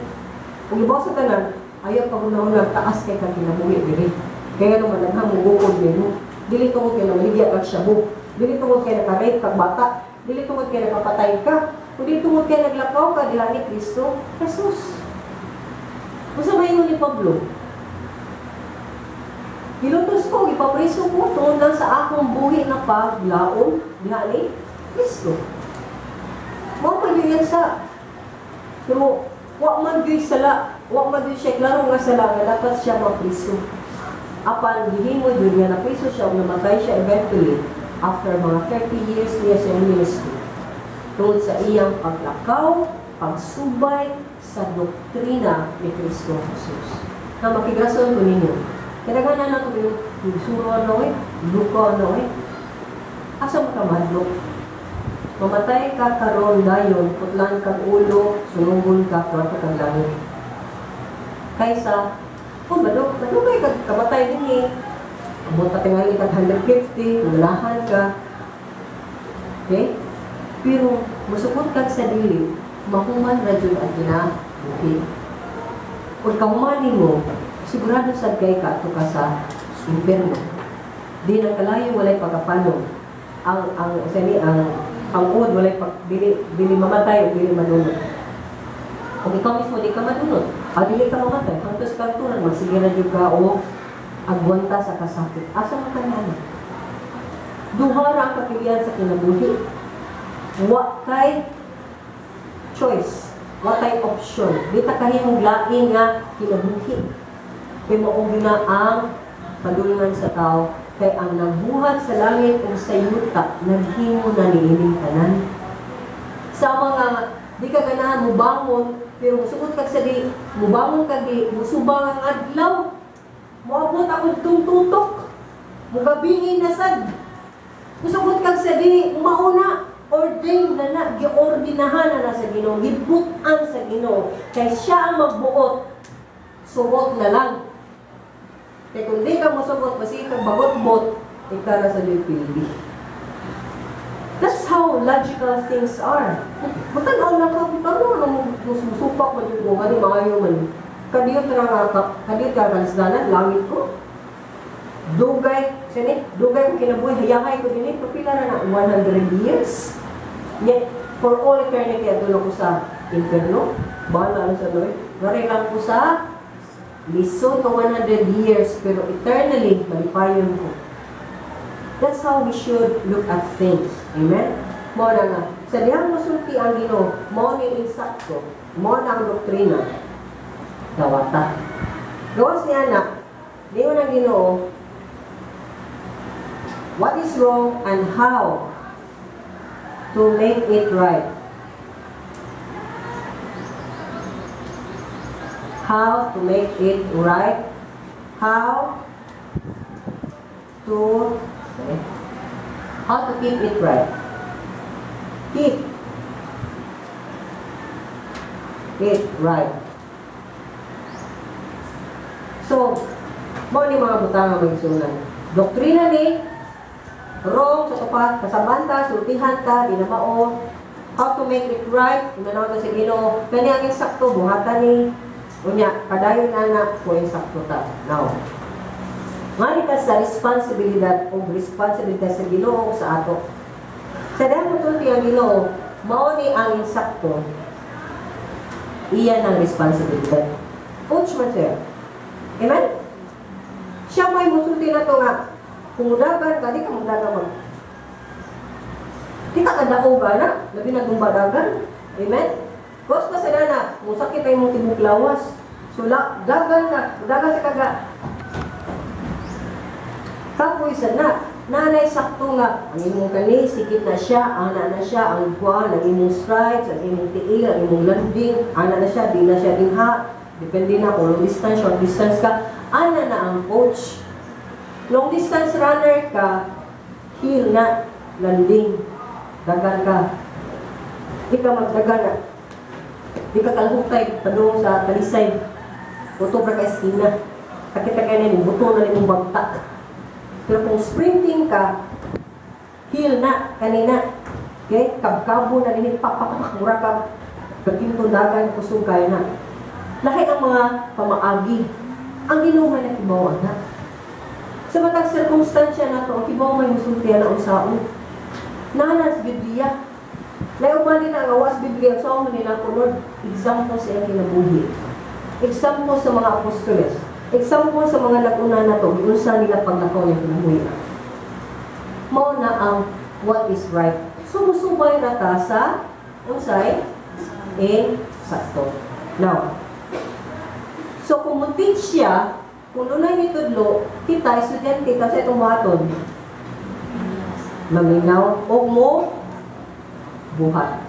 Kung ibaw sa tanan, ayaw paghunahon taas kay kang kinabuhi diri. Kaya naman daghang mugukod nimo. Dili tungod kay namaligya kag shabu, dili tungod kay naka-rape kag bata, dili tungod kay nakapatay ka, kundi tungod kay naglakaw ka diha ni Kristo Jesus. Unsa may ingon ni Pablo? Gilutos ko, gipapriso ko, tungod lang sa akong buhi nga paglaom diha ni Kristo. Mao pa yun yan sa. Pero wa man gyud sala, wa man gyud siya klaro nga sala nga dapat siya mapriso. Apan gihimo yun nga napriso siya ug namatay siya eventually after mga 30 years niya sa ministry. Tungod sa iyang paglakaw, pagsubay sa doktrina ni Kristo Jesus. Na makigrason ko ninyo. Kadaghanan na ko yung suro na oy, luko na oy. Asa mo ka madlok? Mamatay ka karon dayon, putlan kang ulo, sunugon ka, kwarto kang langit. Kaysa, oh, madlok, madlokay ka, kamatay din eh. Abot pa tingali kag 150, mulahan ka. Okay? Pero, musukot kag sa dili, mahuman ra jud ang kinabuhi. Kung kahumanin mo, sigurado sad kay ka ato ka sa impierno. Di na kalayo, walay pagkapalong. Ang sa ni ang uod walay pag dili dili mamatay o dili madunot. Kung ikaw mismo di ka madunot, ah, dili ka mamatay, hangtos kangturan magsige ra jud ka o agwanta sa kasakit. Asa man ka na? Duha ra ang kapilian sa kinabuhi. Wa kay choice, wa kay option. Di ta kahimong lain nga kinabuhi. Kay mao na ang padulngan sa tao, kay ang nagbuhat sa langit ug sa yuta naghimo na niining tanan. Sa mga di ka ganahan mubangon, pero musugot kag sa di, mubangon kag di, musubang ang adlaw, moabot akong tungtutok, mugabiin na sad. Musugot kag sa di, mauna, ordained na na, giordinahan na na sa Ginoo, gibutan sa Ginoo, kay siya ang magbuot, sugot na lang. Kaya kung di ka mosugot, basi kag bagot-bot, ikaw na sa Diyo pildi. That's how logical things are. Matanaw na ka, pero ano mo musupak man yung bunga ni maayo man. Kadiyot ra nga ka, kadiyot ra kalisdanan, langit ko. Dugay, sini, dugay ko kinabuhi, hayahay ko dinhi, pila na na 100 years. Yet, for all eternity, adto ko sa impierno. Bahala na sa Lord. Gari lang ko sa lisod nga 100 years, pero eternally, malipayon ko. That's how we should look at things. Amen? Mao na nga, sa dihang mosulti ang Ginoo, mao ni insakto, mao na ang doktrina, dawata. Gawas niya na, niingon ang Ginoo, what is wrong and how to make it right. How to make it right. How to keep it right. Keep it right. So, mao ni mga butang nga magsunan. Doktrina ni wrong sa tupa, kasabanta, sultihan ta, di na mao. How to make it right, inanaw ta sa Ginoo, kani ang eksakto buhatan ni unya, padayon na na kung eksakto ta. Now, ngani ka sa responsibilidad o responsibilidad sa Ginoo sa ato. Sa dahil mo tulti ang Ginoo, mao ni ang insakto, iyan ang responsibilidad. Coach man siya. Amen? Siya may musulti na to nga, kung mudagan ka, di ka mudagan mag. Di ka kadaog na, labi na gumbadagan. Amen? Gos pa sa dana, musakit ay mong tibok lawas. So, dagan ka, dagan sa kaga. Kapoy sa na, nanay sakto nga, ang imong kani, sikit na siya, ana na siya, ang buwan, ang imong strides, ang imong tiil, ang imong landing, ana na siya, di na siya dinha, depende na kung long distance, short distance ka, ana na ang coach. Long distance runner ka, heel na, landing, dagan ka. Di ka magdagan na. Di ka kalhutay, padung sa talisay, buto pra ka eskina. Kakita ka na buto na nimong bagtak. Pero kung sprinting ka, heel na, kanina. Okay? Kabkabo na nini, papapak, mura ka, gaginto dagan, kusog kaya na. Lahi ang mga pamaagi. Ang Ginoo man nakibaw na. Sa matag sirkumstansya na to, ang kibaw may musulti na unsaon. Nana sa Biblia. Layuban din ang awas Biblia. So, ang nila ko, Lord, example sa iyang kinabuhi. Example sa mga apostoles. Example sa mga nag-una na to, giunsa nila paglakaw ng kinabuhi. Mao na ang what is right. Sumusubay ra ta sa unsay in sakto. Now, so kung mo-teach siya, kung dunay nitudlo, kita estudyante ka sa itong buhaton. Maminaw o mo buhat.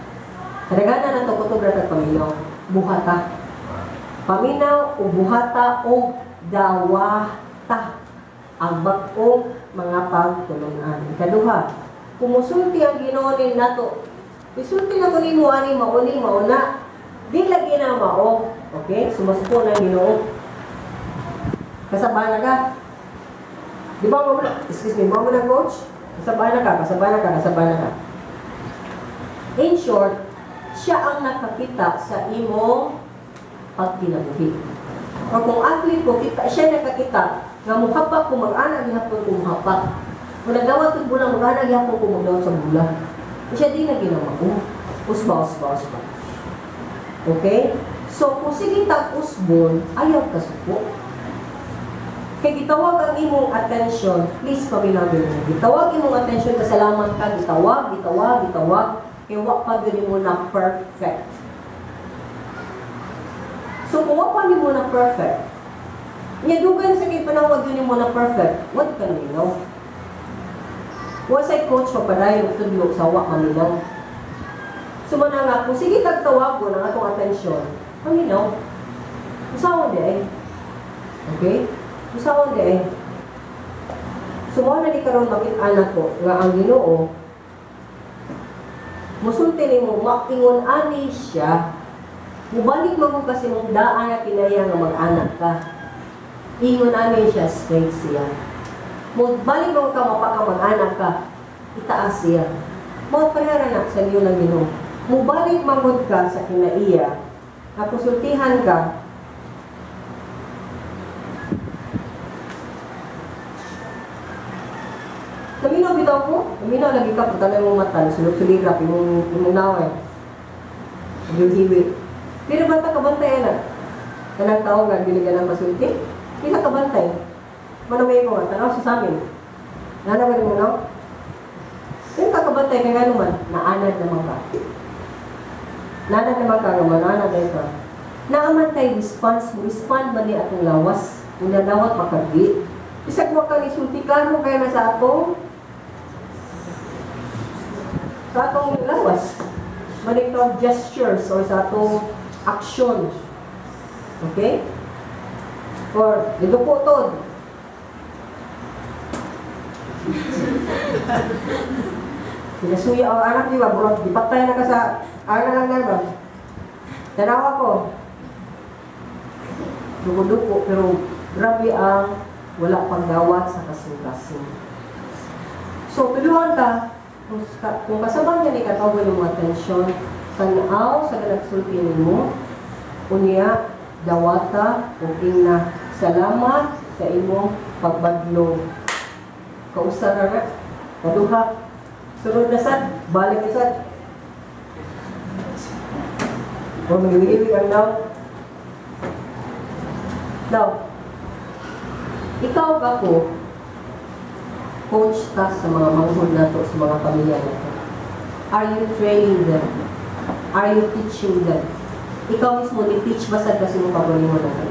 Kadaghanan na to kutob ra tag paminaw. Buhata. Paminaw o buhata o dawata ang bag-ong mga pagtulungan. Ikaduha, kung musulti ang Ginoo ni nato, isulti na ko nimo ani mauni mauna, di lagi na mao. Okay? Sumasuko na ang Ginoo. Kasabay na ka. Di ba mo na, excuse me, mo na coach? Kasabay na ka, kasabay na ka, kasabay na ka. In short, siya ang nakakita sa imong pagkinabuhi. O kung athlete ko, kita, siya nakakita nga muhapak kung mag-ana gihapon kung muhapak. Kung nagdawat kong bula, mag-ana gihapon kung magdawat sa bula. Siya di na ginawa ko. Usba, usba, usba. Okay? So, kung sige tag-usbon, ayaw kasuko. Kay gitawag ang imong attention, please paminawin mo. Gitawag imong attention, kasalaman ka, gitawag, gitawag, gitawag, kay wa pa gyud nimo na perfect. So, kung wa pa nimo na perfect, nya dugay sa kay panahon gyud nimo na perfect, what ka naminaw? Wa say coach papadayon og tudlo sa wa maminaw. So, mana nga, kung sige tagtawagon ang atong attention, paminaw. Usaon di ay. Okay? Usaon di ay. So, mao na ni karon makit-an nako nga ang Ginoo musulti nimo maingon ani siya. Mubalik man kung kasi mong daan na kinaya nga mag-anak ka. Ingon ani siya, straight siya. Mubalik man ka mapaka mag-anak ka, itaas siya. Mao parehara na sa liyo ng Ginoo. Mubalik man ka sa kinaiya, nakusultihan ka, naminaw bitaw ko, naminaw lagi ka, pagtanay mong mata, sulok-sulirap, imong naway, imong hiwi. Pero bata kabantay na, kanang tao nga, biligan ng masulti, hindi ka kabantay. Manamay ko nga, tanaw sa samin. Nanaw ka mo naw? Hindi ka kabantay, kaya nga naman, naanad naman ka. Naanad naman ka, nga naanad na ito. Naaman kay response, respond man ni atong lawas, una dawat makagi. Bisag wa ka nisulti, klaro kaya na sa atong lawas. Manitaw gestures or sa atong action. Okay? Or, niduko to. Sinasuya ang anak niyo ba? Bro, dipatay na ka sa anak lang na ba? Tanawa ko. Duko-duko, pero grabe ang wala pagdawat sa kasing-kasing. So, tuluhan ka, kung kasabang niya ni katawag yung atensyon, tanaw sa ganagsulti nimo, unya, dawata, ug ingna, salamat sa imong pagbadlong. Kausa na na, kaduha, sunod na sad, balik na sad. O magiwiiwi ang now. Now, ikaw ka ko, coach ta sa mga manghod nato, sa mga pamilya nato. Are you training them? Are you teaching them? Ikaw mismo, ni-teach ba sad kasi mo kagulingon nato?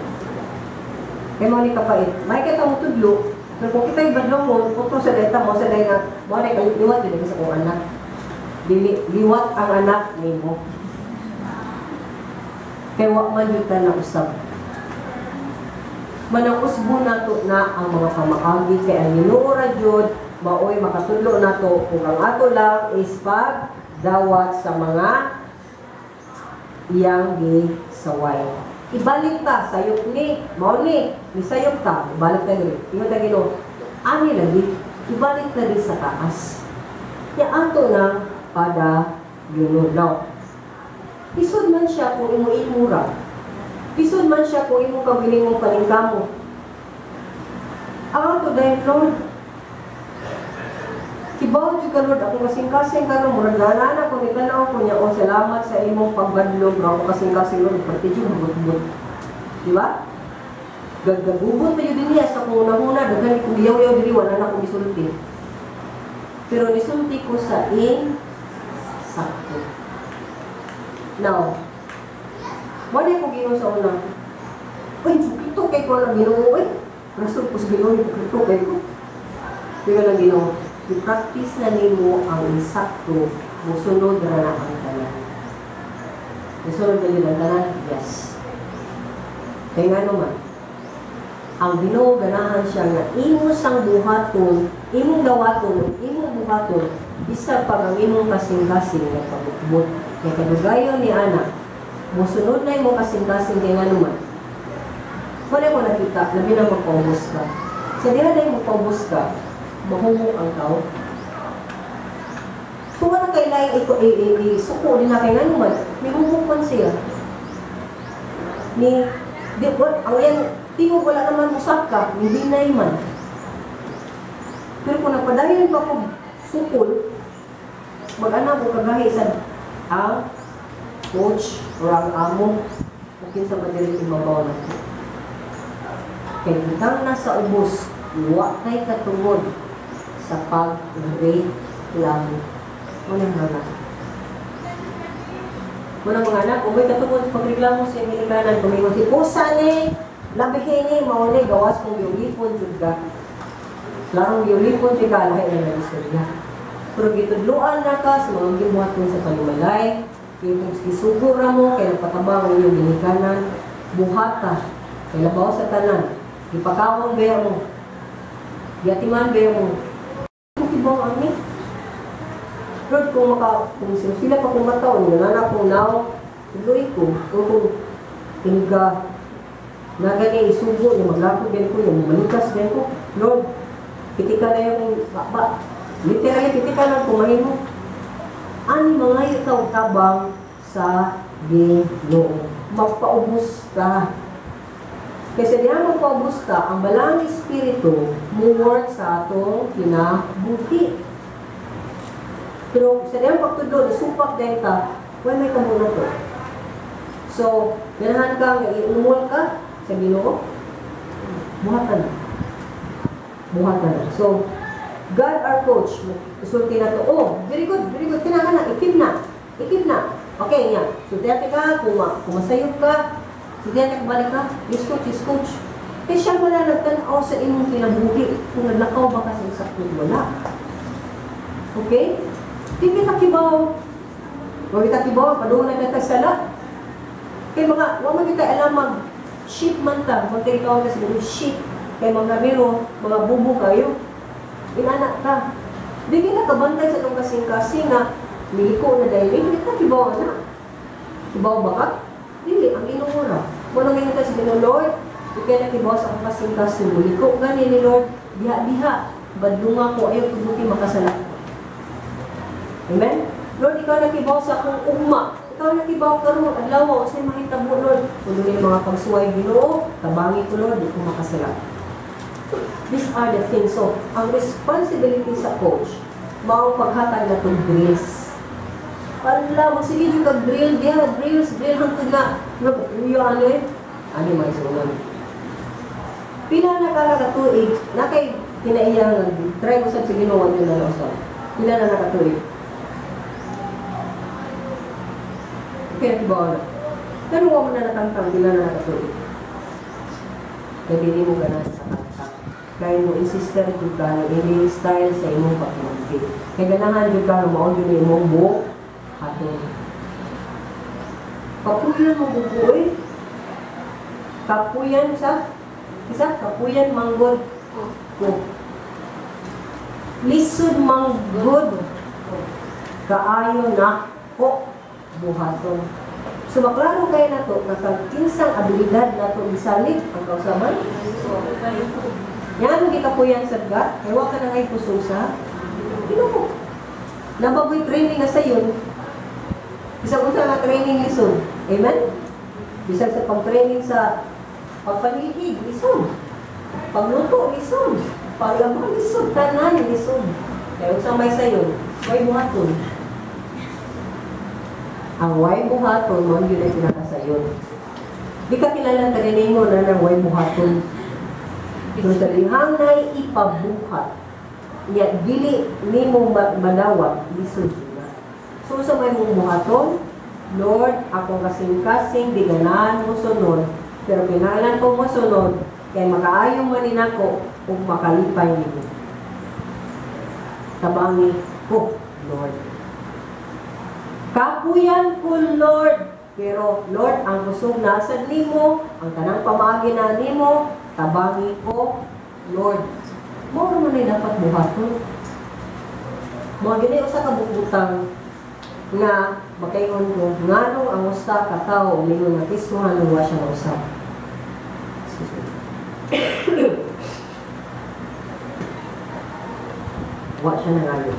Kaya mo ni kapait, may kita mo tudlo, pero kung kita ibadlong mo, putro sa data mo, sa dahil na, mo na liwat, dili sa kong anak. Dili, liwat ang anak nimo. Kaya wa man yun ka na usab. Manang usbo nato na ang mga pamaagi kay ang Ginoo ra jud maoy makatudlo nato kung ang ato lang is pagdawat sa mga iyang gisaway. Ibalik ta sayop ni mao ni misayop ta, ibalik ta diri. Ingon ta Ginoo, ani lagi ibalik ta diri sa taas. Ya ato na pada yunod. Now, isod man siya kung imo imura. Isod man siya kung imong kabilingong paningkamo. Ang ato dahil, Lord, kibaw jud ka, Lord, akong kasing-kasing karon, murag nana ko ni tanaw ko niya, oh, salamat sa imong pagbadlong, bro, akong kasing-kasing, Lord, pati jud hugot-hugot. Di ba? Gagagubot pa yun din niya sa kung una-una, daghan kong giyaw-yaw diri, wala na akong gisulti. Pero nisulti ko sa in sakto. Now, wala ko ginoo sa una. Uy, ito kay ko lang Ginoo, uy. Rasul ko sa Ginoo, ito kay ko. Pero lang Ginoo, i-practice na nimo ang insakto, musunod ra na ang tanan. Musunod na yun ang tanan? Yes. Kaya nga naman, ang Ginoo ganahan siya nga imo sang buhaton, imong dawaton, imong buhaton, bisa pag ang imong kasing-kasing nagpabukbot. Kaya kadugayon ni ana, musunod na imong kasing-kasing, kay nga naman, wala ko nakita, labi na magpaubos ka. Sa diha na magpaubos ka, mahumok ang tao. Kung wala kay laing isuko din na, kay nga naman, may humok man siya. Ni, di, what, ang yan, tingog wala naman musaka, hindi na man. Pero kung nagpadayon pa ko sukol, mag-anak ko kagahi sa ang coach or ang amo, o kinsa ba diri imabaw na ko. Kay kitang nasa ubos, wa kay katungod sa pag-reklamo. Muna nga anak. Muna mga anak, kung may katungod sa pagreklamo sa ginikanan, kung may hipusa ni, labihin ni, mauli, gawas kung yulipon, jud ka. Larong yulipon, jud ka, lahi na ng istorya. Pero gitudluan na ka sa mga gibuhaton sa panimalay, yung gisugo ra mo, kay nagpatabang ang inyong ginikanan, buhata, kay labaw sa tanan, gipakawon gaya mo, giatiman gaya mo. Kung kibaw ang ni, Lord, kung sila pa kung mataon, nga na kung now, tuloy ko, o kung iniga, na gani isugo, yung maglakod gani ko, yung malikas gani ko, Lord, pitika na yung, ba, literally, pitika lang kung mahimo. Ani mga ikaw tabang sa Ginoo. Magpaubos ka. Kasi diha magpaubos ka, ang Balang Espiritu mo-work sa atong kinabuhi. Pero sa diyang pagtudlo, nasupak din ka, wala may tamo na to. So, ganahan ka, nga iumol ka sa Ginoo, buhatan na. Buhatan na. So, God our coach, isulti na to, oh, very good, kinaka na, ikip na, ikip na. Okay, niya. So, diyate ka, kung masayop ka, so, diyate ka, balik ka, yes coach, yes coach. Kaya siya wala nagtanaw sa imong kinabuhi, kung naglakaw ba ka sa insakto, wala. Okay? Di kita kibaw. Wa kita kibaw, padung na kita sala. Kay mga, wa man kita alam mag sheep man ta, magtirikaw ka siguro sheep. Kay mga mero, mga bubo kayo. Inanak ka. Di kita kabantay sa itong kasing-kasing nga, miliko na dahil, hindi ka kibaw na. Kibaw ba ka? Dili, ang Ginoo ra. Muna ngayon ka sa Ginoo, Lord, ikaw na kibaw sa akong kasing-kasing, muliko gani ni Lord, diha-diha, badlunga ko, ayaw tubuki makasala. Amen? Lord, ikaw nakibaw sa akong ugma. Ikaw nakibaw karon adlaw unsay mahitabo, Lord. Kung dunay mga pagsuway, Ginoo, tabangi ko, Lord, di ko makasala. These are the things. So, ang responsibility sa coach, mao paghatag na itong drills. Ala, magsige jud kag drill diha, drills, drill hangtod na uyo ano eh. Ani may sunan. Pila na ka katuig, na kay kinaiya nga try mo sab sa Ginoo nyo na lang. Pila na nakatuig. Kaya ba na? Pero wa mo na natangtang pila na nakatuig. Kaya dili mo ganahan sa kanta. Kaya mo insister jud ka ng imong style sa imong pagmampi. Kaya ganahan jud ka nga mao jud imong buhok ato. Kapuyan mo bubuoy. Kapuyan sa isa kapuyan manggod ko. Lisod manggod kaayo na ko buhaton. So maklaro kayo na to nga kag kinsang abilidad nato gisalig ang kausaban. Yan ang gikapuyan sa gat, kay wa ka na ngay kusog sa Ginoo. Nabagoy training na sayon. Bisag unsa nga training lisod. Amen? Bisag sa pag-training sa pagpanihig, lisod. Pagluto, lisod. Paglaba, lisod. Tanan, lisod. Kaya unsa may sayon, way buhaton. Ang way buhaton, mao yun ay pinakasayon. Di ka kilala ka ningo na nang way buhaton. So sa dihang nay ipabuhat. Nya dili nimo madawat lisod na. So sa may mong buhaton, Lord, akong kasing-kasing di ganahan mo sunod, pero kinahanglan ko mo sunod kay makaayo man ni nako ug makalipay nimo. Tabangi ko, Lord. Kapuyan ko, Lord. Pero, Lord, ang kusog nasad nimo, ang tanang pamaagi na nimo, tabangi ko, Lord. Mao man ay dapat buhaton. Mga gini usa ka bukbutang nga makaingon ko nganong ang usa ka tawo mingon nga Kristohan wa siya mausab. Excuse me. Wa siya nangayo.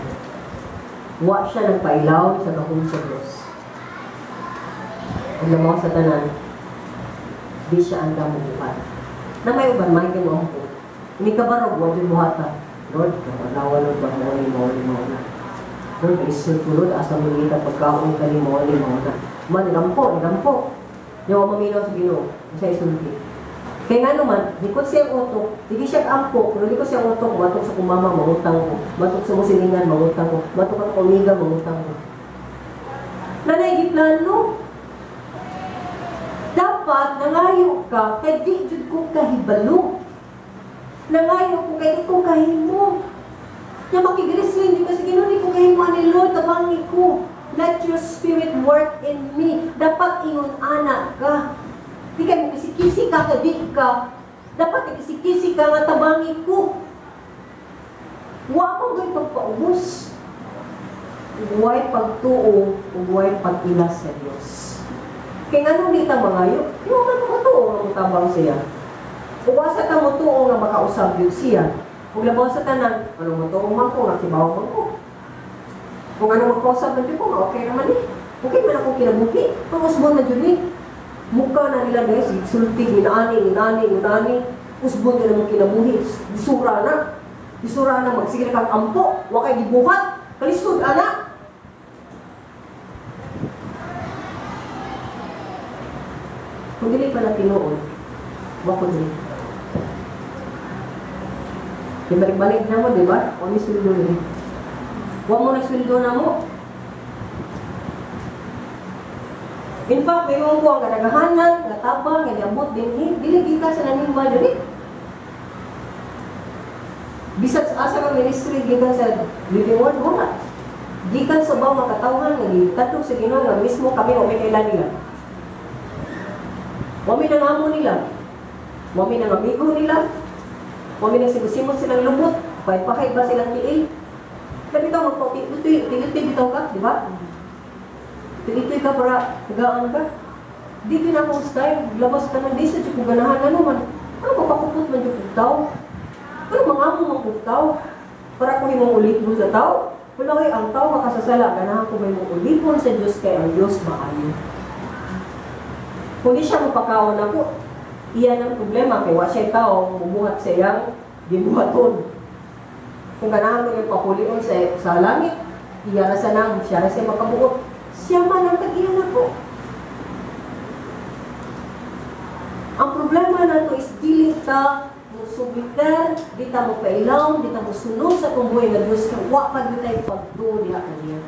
Wa siya nagpailaw sa gahom sa Dios. Ang lamaw sa tanan, di siya andam mobuhat. Na may uban, may mo ang po. Ini kabarog, wa jud buhata. Lord, nawala Lord, ba mo ni mao ni mao na. Lord, isod ko Lord, asa mo ngita pagkaon ka ni mao ni mao na. Man, nigampo, nigampo. Yawa maminaw sa Ginoo, sa isulti. Kaya nga naman, likod siyang utok, hindi siya ampo, pero likod siyang utok, matok sa kumama, mangutang ko. Matok sa musilingan, mangutang ko. Matok ang kumiga, mangutang ko. Nanay, giplano. Dapat, nangayo ka, kay di jud ko kahibalo. Nangayo ko, kay di ko kahimo. Nga makigrisling, di ko sa Ginoo, di ko kahimo ani Lord, tabangi ko. Let your spirit work in me. Dapat ingon anak ka. Di kayo kisi-kisi ka, kay di ka. Dapat kisi-kisi ka nga tabangi ko. Wa pa ga'y pagpaubos. Huwag pagtuo, huwag pag-ila sa Diyos. Kaya nga nung di ta mangayo, di wa man matuo nga motabang siya. Uwasa ta motuo nga makausab yun siya. Kung labaw sa tanan, anong matuo man ko, nga kibaw man ko. Kung anong magkausab man dyan ko, nga okay naman eh. Okay man akong kinabuhi. Pang-usbon na dyan eh. Mukha na nila guys, sulti, ginani, ginani, ginani. Usbon na naman kinabuhi. Disura na. Disura na, magsige na kang ampo. Wa kay gibuhat. Kalisod, anak. Kung dili pa na tinuod, wa ko dili. Ibalik-balik na mo, di ba? Wa mi sweldo dili. Wa mo nagsweldo na mo. In fact, may ko ang kadagahanan, nga tabang, nga niabot din, dili gikan sa nanimba dili. Bisag sa asa ka ministry gikan sa Living Word, wala. Gikan sa bawang mga katawhan nga gitadlok sa Ginoo nga mismo kami wa may kailan nila. Wa may nangamo nila. Wa may nangamigo nila. Wa may nagsimusimot silang lumot. Pahit-pahit ba silang tiil? Labi daw magpauti-uti, bitaw ka, di ba? Uti-uti ka para tagaan ka. Di yun akong style. Labas ka na, di sa dyan kung ganahan na naman. Ano mapakupot man dyan kung tao? Ano mangamo man kung tao? Para kung himong ulipon sa tao? Wala kayo, ang tao makasasala. Ganahan ko may mong ulipon sa Diyos kay ang Diyos maayo. Kung di siya mapakaon ako, iyan ang problema. Kaya wa siya tao, bumuhat sa iyang gibuhaton. Kung ganahan ko yung papulion sa langit, iya na sa nang, siya na siya makabuot. Siya man ang tag-iyan ako. Ang problema na ito is dili ta mo subiter, di ta mo pailaw, di ta mo sunod sa tumbuhay nga Diyos, kaya wa pa gyud tay pagtuo diha kaniya.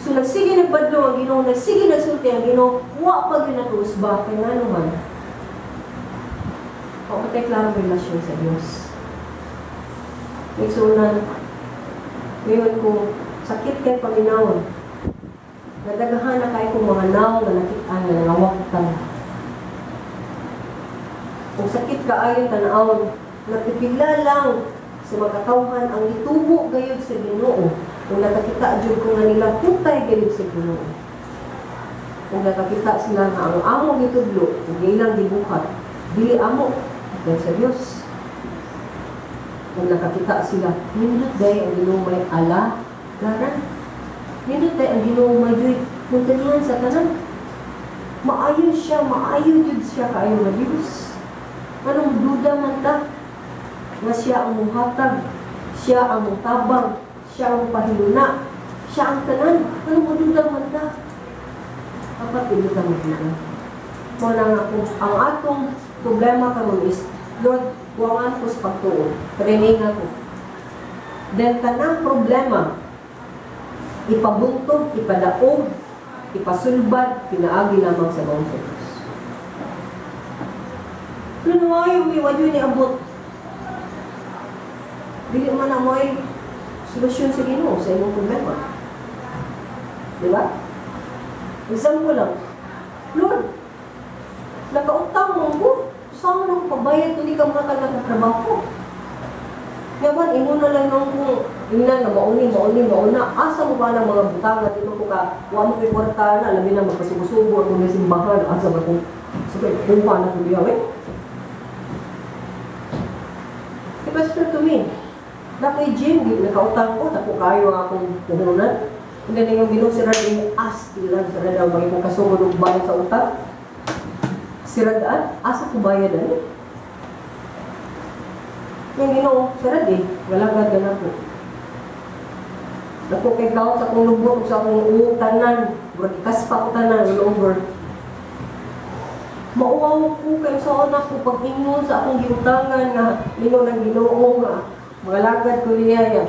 So nagsige nagbadlong ang Ginoo, nagsige nagsulti ang Ginoo, wa pa gyud natuusba kay ngano man. Wa pa tay klarong relasyon sa Dios. Igsunan, ngayon ko sakit kay paminawon. Nadagahan na kay kong mga naong nga nakit-an nga nangawaktan. Kung sakit kaayo tan-awon, napipila lang sa mga katawhan ang gitubo gayud sa Ginoo. Kung nakakita jud ko nga nila putay gayud sa Ginoo. Kung nakakita sila nga ang among gitudlo ug ilang gibuhat, dili amo dahil sa Dios. Kung nakakita sila, nindot day ang Ginoo may alagaran. Nindot day ang Ginoo may joy puntanihan sa tanan. Maayo siya, maayo jud siya kaayo nga Dios. Anong duda man ta nga siya ang muhatag, siya ang mutabang, siya ang pahiluna, siya ang tanan. Anong duda man ta? Dapat dili ka magduda. Mo na nga kung ang atong problema karon is, "Lord, kuwangan ko sa pagtuo. Training ako." Then tanang problema, ipabuntog, ipadaog, ipasulbad, pinaagi lamang sa gahom sa Diyos. Pero ayaw, may wadyo ni abot. Dili man na mo ay solusyon sa Ginoo sa imong problema. Di ba? Example lang, "Lord, nakautang mo ko, saan mo nang pagbayad kung di ka makatag ng trabaho?" Nga man, imo na lang nung kung ingnan nga mauni, mauni, mauna, asa mo ba ng mga butang di mo ko ka, wa mo kay kwarta na, labi na magpasubo-subo at kung simbahan, asa ba kung, sige, kuha na kung diyaw eh. I-pastor to me, nakoy gym, di nakautang ko, tako kayo ang akong puhunan. Hindi na yung Ginoo si Rad, as, di lang sa Rad, ang kung kasugod og bayad sa utang. Si Radaan, asa ko bayad ani? Yung Ginoo, si Rad eh, galagad ka na po. Dako kay kaot sa akong lubot sa akong tanan, murag ikaspa ko tanan all over. Mauwaw ko kay sa anak ko pag-ingon sa akong giutangan nga lingon ng Ginoo nga mga lagad ko niya ya.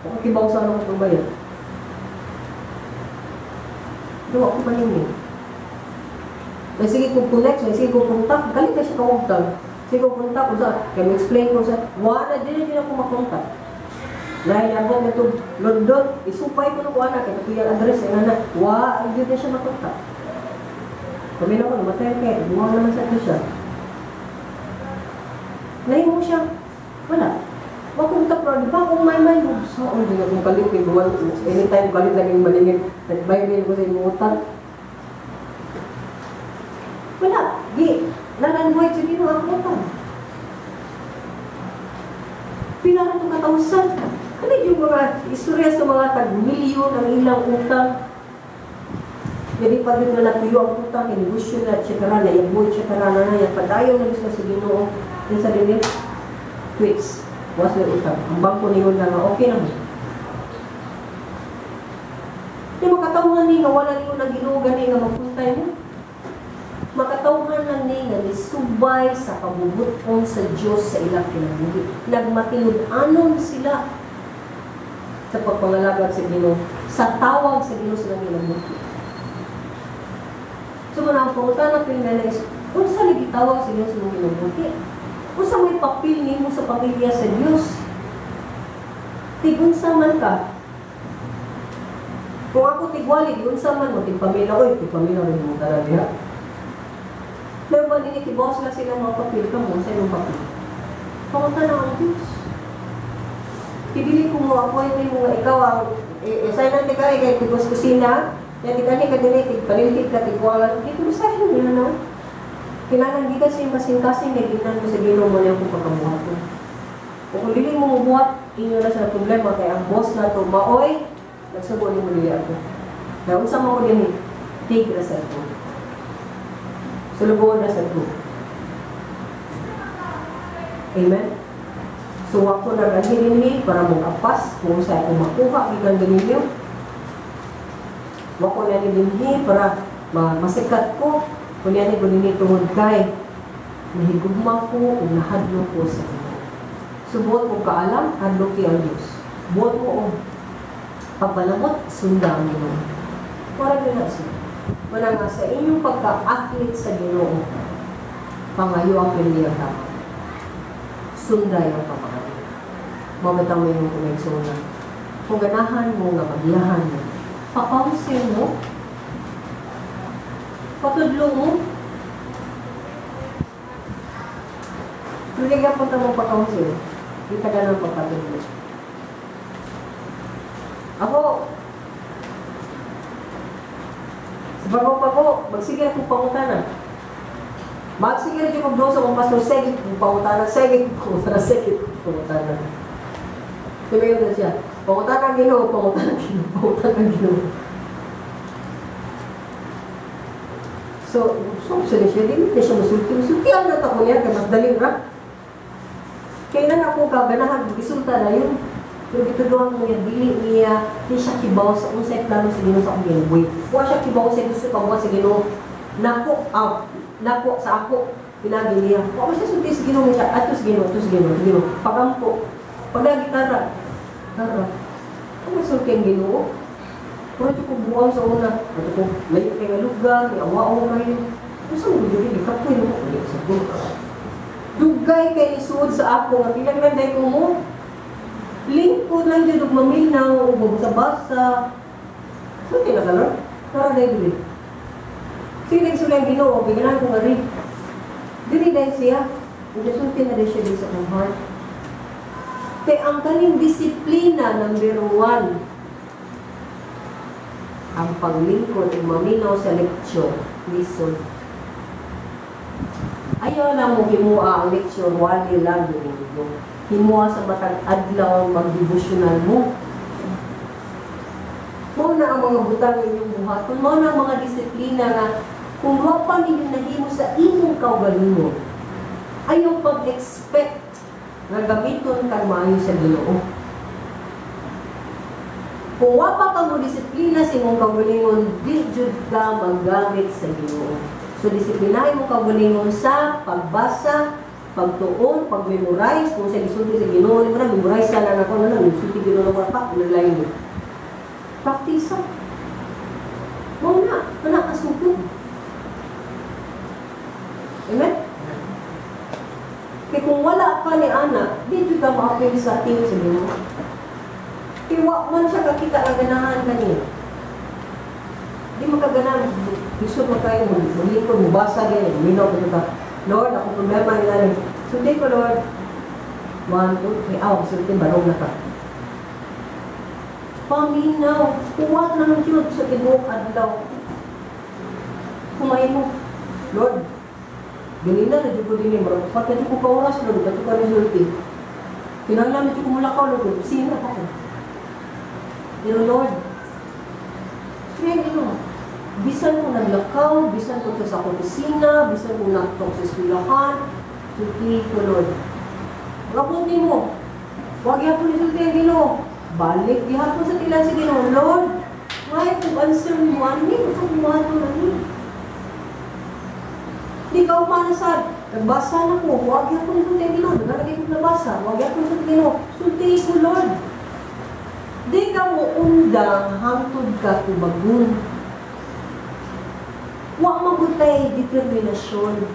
Ako kibaw sa anong pagbayad. Pero ako pa yun eh. May sige kong connect, may sige kong contact, galit na siya kawagtag. Sige kong contact, kung sa, kaya mo-explain ko sa, wala, di na din ako makontak. Dahil abot na ito, London, isupay ko na ko anak, ito yung address, ay anak, wa, hindi na siya makontak. Kami na ko, namatay kaya, buwang naman sa ito siya. Nahin mo siya, wala. Wa kong tapro, di ba kung may may sa oh, di na kung kalit, kay buwan, anytime kalit laging malingin, nag-Bible ko sa imong utang. Wala, di, nalanvoid sa Ginoo ang utang. Pila na itong katawsan. Ano yung mga istorya sa mga tag-milyon ang ilang utang? Jadi pag ito na natuyo ang utang, negosyo na, etc. na, yaboy, etc. na na, yan, padayon na gusto sa Ginoo, yun sa limit, quits. Was na utang. Ang bangko niyon na nga, okay naman. Di makatawhan ni nga wala niyo na Ginoo gani nga mag-full time mo. Makatawhan lang ni nga nisubay sa kabubuton sa Dios sa ilang kinabuhi. Nagmatinud-anon sila sa pagpangalagad sa Ginoo, sa tawag sa Ginoo sa ilang kinabuhi. So man ang pangutana pinala is, unsa lagi tawag sa Ginoo sa ilang kinabuhi? Unsa may papel nimo sa pamilya sa Dios? Tig-unsa man ka? Kung ako tigwali, unsa man mo tigpamilya, oy, tigpamilya rin mo tanan diha. Pero ba nini kibaw sila silang mga papel ka mo sa imong papel? Pangutana ang Dios. Pidili ko mo appoint nimo nga ikaw ang sign ka kay tigos kusina, yan tigani ka dinhi tigpanilhid ka tigwalan, di ko sahin nila no. Kinahanglan gikan sa kasing-kasing kay ginan ko sa Ginoo mo niya akong pagkabuhaton. O kung dili mo mobuhat, inyo na sa problema kay ang boss na to maoy nagsubo nimo dili ako. Kaya unsa man ko dinhi, tig ra sa ko. Sulugoon na sa ko. Amen. So ako nag-anhi dinhi para mo apas kung sa ako makuha gikan ninyo. Wako na ni dinhi para masikat ko. Kung yan ay dinhi tungod kay nahigugma ko o nahadlok ko sa Ginoo. So buot mo kaalam, hadlok ang Diyos. Buot mo og pagbalamot, sunda ang Ginoo. Wala yun na siya. Wala nga sa inyong pagka-athlete sa Ginoo, pangayo ang pinili ang tama. Sunday ang pamakayo. Mabitang mo yung kumagsuna. Kung ganahan mo nga pagyahan mo, pa-counsel mo, patudlo mo. Hindi ka punta mong pa-counsel, di ka ganang pagpatudlo. Ako, sa bago pa ko, magsige akong pangutana. Magsige rin yung kong sa akong pastor, sige kong pangutana, sige kong pangutana, sige kong pangutana. Tumayo na siya, pangutana ang Ginoo, pangutana ang Ginoo, pangutana ang Ginoo. So, sila siya, di na siya musulti. Musultian na ako niya, kaya mas dali ra. Kaya na ako kaganahan, gisulta na yun. Pero gituduhan mo niya, dili niya, di siya kibaw sa unsay plano sa Ginoo sa akong ginabuhi. Wa siya kibaw sa gusto pabuhat sa Ginoo. Nako, nako sa ako pinagi niya. Wa man siya sulti sa Ginoo siya atos Ginoo, atos Ginoo, Ginoo. Pagampo. Pag gitara. Tara. Ano sulti ang Ginoo? Pero ito ko buwang sa una. Ato ko layo kay nga lugar, may awao kayo. Unsa mo gyud di kapoy mo ko sa ko. Dugay kay isuod sa ako nga kinahanglan ko mo. Lingkod lang jud og maminaw ug magbasa-basa. Sulti na ka, Lord. Tara dahil dili. Sige, nagsulti ang Ginoo, giganahan ko nga rin. Dili dahil siya. Nagsulti na dahil siya din sa akong heart. Kay ang kaning disiplina number 1, ang paglingkod ug maminaw sa lecture, listen. Ayaw na mo himua ang lecture, wali lang Domingo. Himua sa matag adlaw mag-devotional mo. Mao na ang mga butang inyong buhaton, mao na ang mga disiplina nga kung wa pa ninyo nahimo sa imong kaugalingon, ayaw pag-expect nga gamiton kang maayo sa Ginoo. Kung wa pa ka mo disiplina sa imong kaugalingon, di jud ka maggamit sa Ginoo. So disiplinahin mo kaugalingon sa pagbasa, pagtuon, pag-memorize, kung sa gisulti sa Ginoo, di mo na memorize sa lang ako na lang, gisulti Ginoo ko pa, naglayo mo. Practice. Mao na, wala kasugod. Amen? Kaya kung wala ka ni anak, di jud ka ma-appeal sa team sa Ginoo. Kaya wa man siya kakita nga ganahan kaniya. Di makaganahan, lisod mo kayo, maglingkod, mubasa ganyan, minaw ko ka. Lord, ako problema nila rin. Sulti ko, Lord. 1, 2, 3, aw, sulti, barong na ka. Paminaw, kuwat na ng cute sa tibuok adlaw. Kumain mo, Lord, ganina na dyan ko din eh, marang upat na dyan ko ka-oras, Lord, ba't ko resulti? Kinahanglan na dyan ko mulakaw, Lord, sino pa ko? Pero Lord, friend, ano, bisan ko naglakaw, bisan ko sa opisina, bisan ko nagtok sa eskwelahan, sulti ko, Lord. Rapunti mo, wag yapon ni sulti ang Ginoo. Balik gihapon sa tilan sa Ginoo, Lord, why kung answer mo ani, kung buhaton ani. Di ka umanasad, nagbasa na ko, wag yapon ni sulti ang Ginoo, naglalagay ko nabasa, wag yapon sulti ang Ginoo, sulti ko, Lord. Di ka mo undang hangtod ka tubagon. Wa magutay determinasyon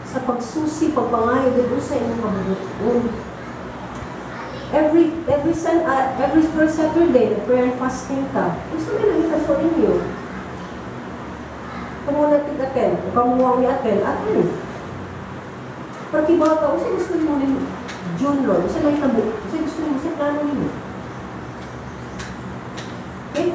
sa pagsusi, pagpangayo gud sa imong kabubuton. Every first Saturday, the prayer and fasting ka. Unsa may nakita sa inyo? Kung mo natin attend, o kung mo ni attend, attend. Pero kibaw ka, unsa gusto mo ni June, Lord? Unsa may tabo? Unsa gusto mo sa plano nimo? Okay?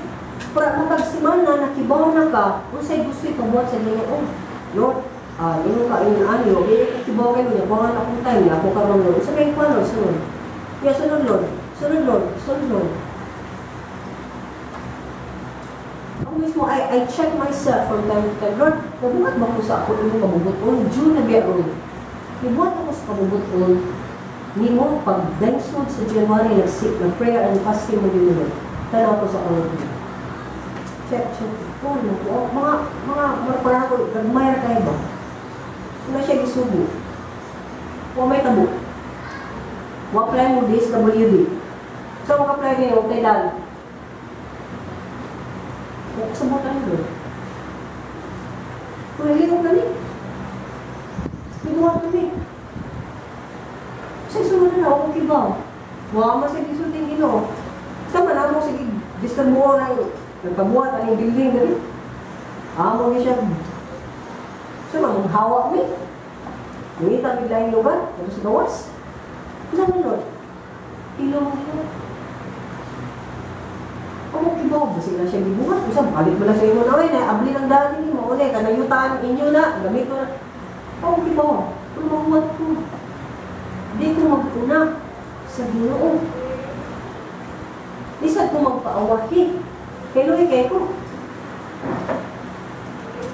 Para matagsimana, nakibaw na ka, unsay gusto ipabuhat sa Ginoo. Lord, ingon ka ingon ani, okay, kibaw kayo niya, kuha na akong time, ako karon Lord. Unsa kay kuha, Lord, sunod. Yeah, sunod, Lord. Sunod, Lord. Sunod, Lord. Ako mismo, I check myself from time to time. Lord, nabuhat ba ko sa ako imong kabubuton? June na biya ron. Nabuhat ako sa kabubuton nimo pag dagsod sa January, nag-sit na prayer and fasting mo din, Lord. Tanaw ko sa akong check, check. Oh, no, oh, mga parang ako, gagmay ra kayo ba? Wala siya gisubo. Wa may tabo. Wa apply mo DSWD. So, maka-apply kayo, huwag tayo dal. Huwag sa butan doon. Kung nalilong kami, pinuha kami. Sa sunod na ako kibaw. Wa man sa gisulting Ginoo. Sa man amo sige disturbo ng nagpabuhat aning building dali. Amo ni siya. Sa man hawa mi. Ngita mig laing lugar adto sa gawas. Sa man Lord. Ilo mo Ginoo. Amo kibaw ba sila siya gibuhat? Usa balik mo lang sa imo na oy, na abli lang dali nimo uli kanayutan inyo na gamit na. Amo kibaw. Pero mabuhat ko. Di ko magtuna sa Ginoo. Bisag ko magpaawahi. Kay luhi kay ko.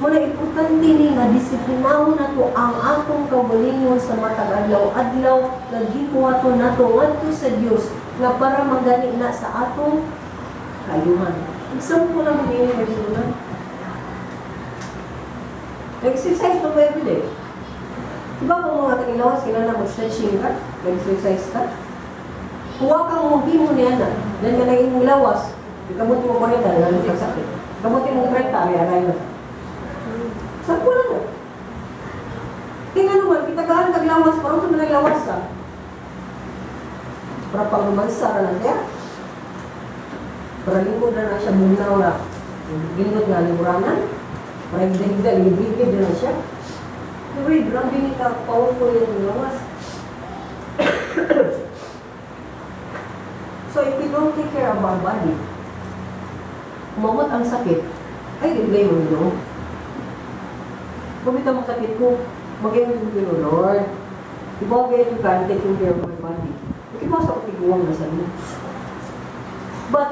Muna importante ni nga disiplinahon nato ang atong kaugalingon sa matag adlaw-adlaw nga gibuhaton nato ngadto sa Dios nga para magani na sa atong kaayuhan. Example lang ni personal. Exercise pa mo everyday. Diba kung mga kanilawas, kailangan mag-stretching ka, mag-exercise ka. Kuha kang mo himo niya na, then ka nang imong lawas, ikamot mo 40, lalo sa sakit. Kamot mo 30, ay aray na. Sa wala na. Tingnan naman, kitagaan kag lawas, parang sa mga lawas ah. Para pang lumansa ra na siya. Para lingkod na na siya muna nga. Lingkod nga lingkuranan. Para higda-higda, ligid-ligid na na siya. Pero grabe ni ka powerful yung lawas. So if we don't take care of our body, umamot ang sakit, ay di blame mo no. Kumita mo sakit ko, mag-aim ko, Lord. Ibagay ito ka, I'm taking care of my body. Ikibaw sa utiguang na sa inyo. But,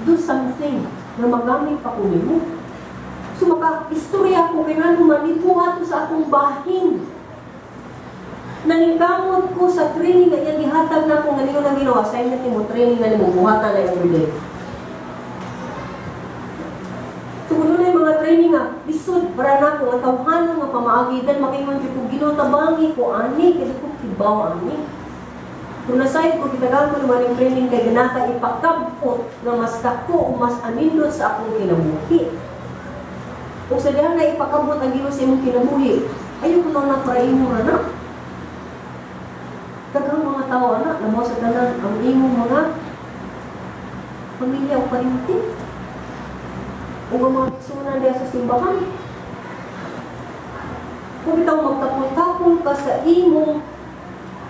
do something na magamit pa ko nimo. So maka-istorya ko kay ngano man nibuhat ko sa akong bahin. Naningkamot ko sa training nga iyang gihatag na ko nga ningon ang Ginoo, assignment nimo training na nimo buhatan na everyday. So kuno na yung mga training nga lisod para nako nga tawhanon nga pamaagi dan makaingon jud ko Ginoo tabangi ko ani kay ko kibaw ani. Kung nasayod ko gitagaan ko naman yung training kay ganaka ipakabot nga mas dako o mas anindot sa akong kinabuhi. Kung sa diha na ipakabot ang Ginoo sa imong kinabuhi, ayaw ko na para imo na na. Daghang mga tao anak, namo sa tanan ang imong mga pamilya o parinti. O ang mga igsunan diha sa simbahan. Kung bitaw magtapol-tapol ka sa imong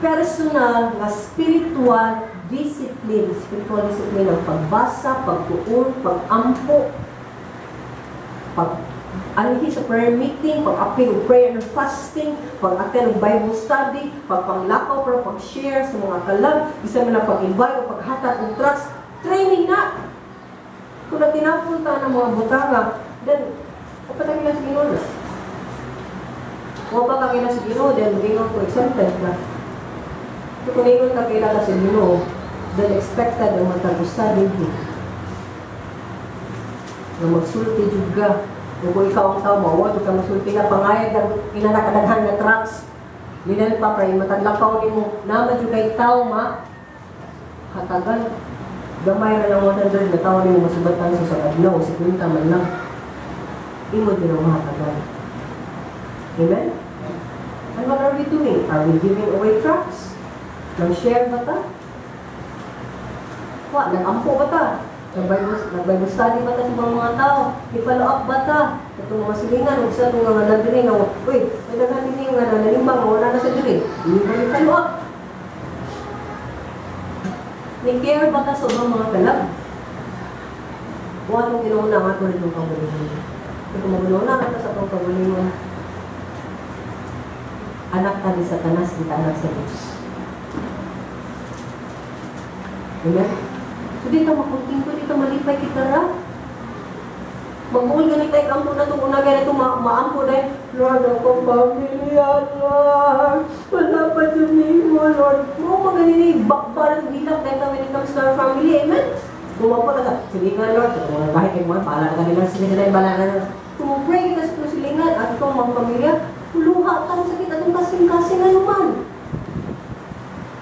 personal na spiritual discipline. Spiritual discipline ang pagbasa, pagtuon, pag-ampo, pag-anhi sa prayer meeting, pag-apil og prayer and fasting, pag-attend og Bible study, pagpanglakaw para pag-share sa mga kalag, isa man ang pag-invite o paghatag og trust, training na. Kung natinapol ta ng mga butanga, then, kapatang na sa Ginoo na. Kung pa kakila sa Ginoo, then Ginoo ko exempted na. So, kung ingon ka kaila ka sa Ginoo, then expected ang matagusa din mo. Nga magsulti jud ka. Kung ikaw ang tao, mawad ka masulti na pangayag ang inanakadaghan nga trucks. Linal pa, pray, matadlakaw ni mo. Naman jud kay tao, ma. Hatagan. Gamay ra lang 100 na tao ni mo masubatan sa adlaw, 50 man lang. Imo din ang mahatagan. Amen? And what are we doing? Are we giving away tracts? Nag-share ba ta? Wa, nag-ampo ba ta? Nag-Bible study ba ta sa mga tao? I-follow up ba ta? Itong mga silingan, huwag sa itong mga nandiri nga, uy, may daghan din nga nananimbang, wala na sa diri. Hindi ba i-follow up? Ni-care ba ta sa ibang mga kalag? O atong ginauna nga ito rin yung kagulingon. Kung magunauna ka sa itong kagulingon, anak ta ni Satanas, di ta anak sa Diyos. Amen? So dito makunting ko, dito malipay kita ra. Mag-uul ganit tayo, ampo na itong unagay na itong maampo dahil, Lord, akong pamilya, Lord. Wala pa dyan mo, Lord. Mo maganini, bakba ng hilak dahil when it comes to our family. Amen? Tumapo na ka, sige nga, Lord. Kahit kayo mga, bahala na kanila, sige na, bahala na. Tumupray kita sa itong silingan at itong mga pamilya, tuluha tayo sakit atong kasing-kasing ano man.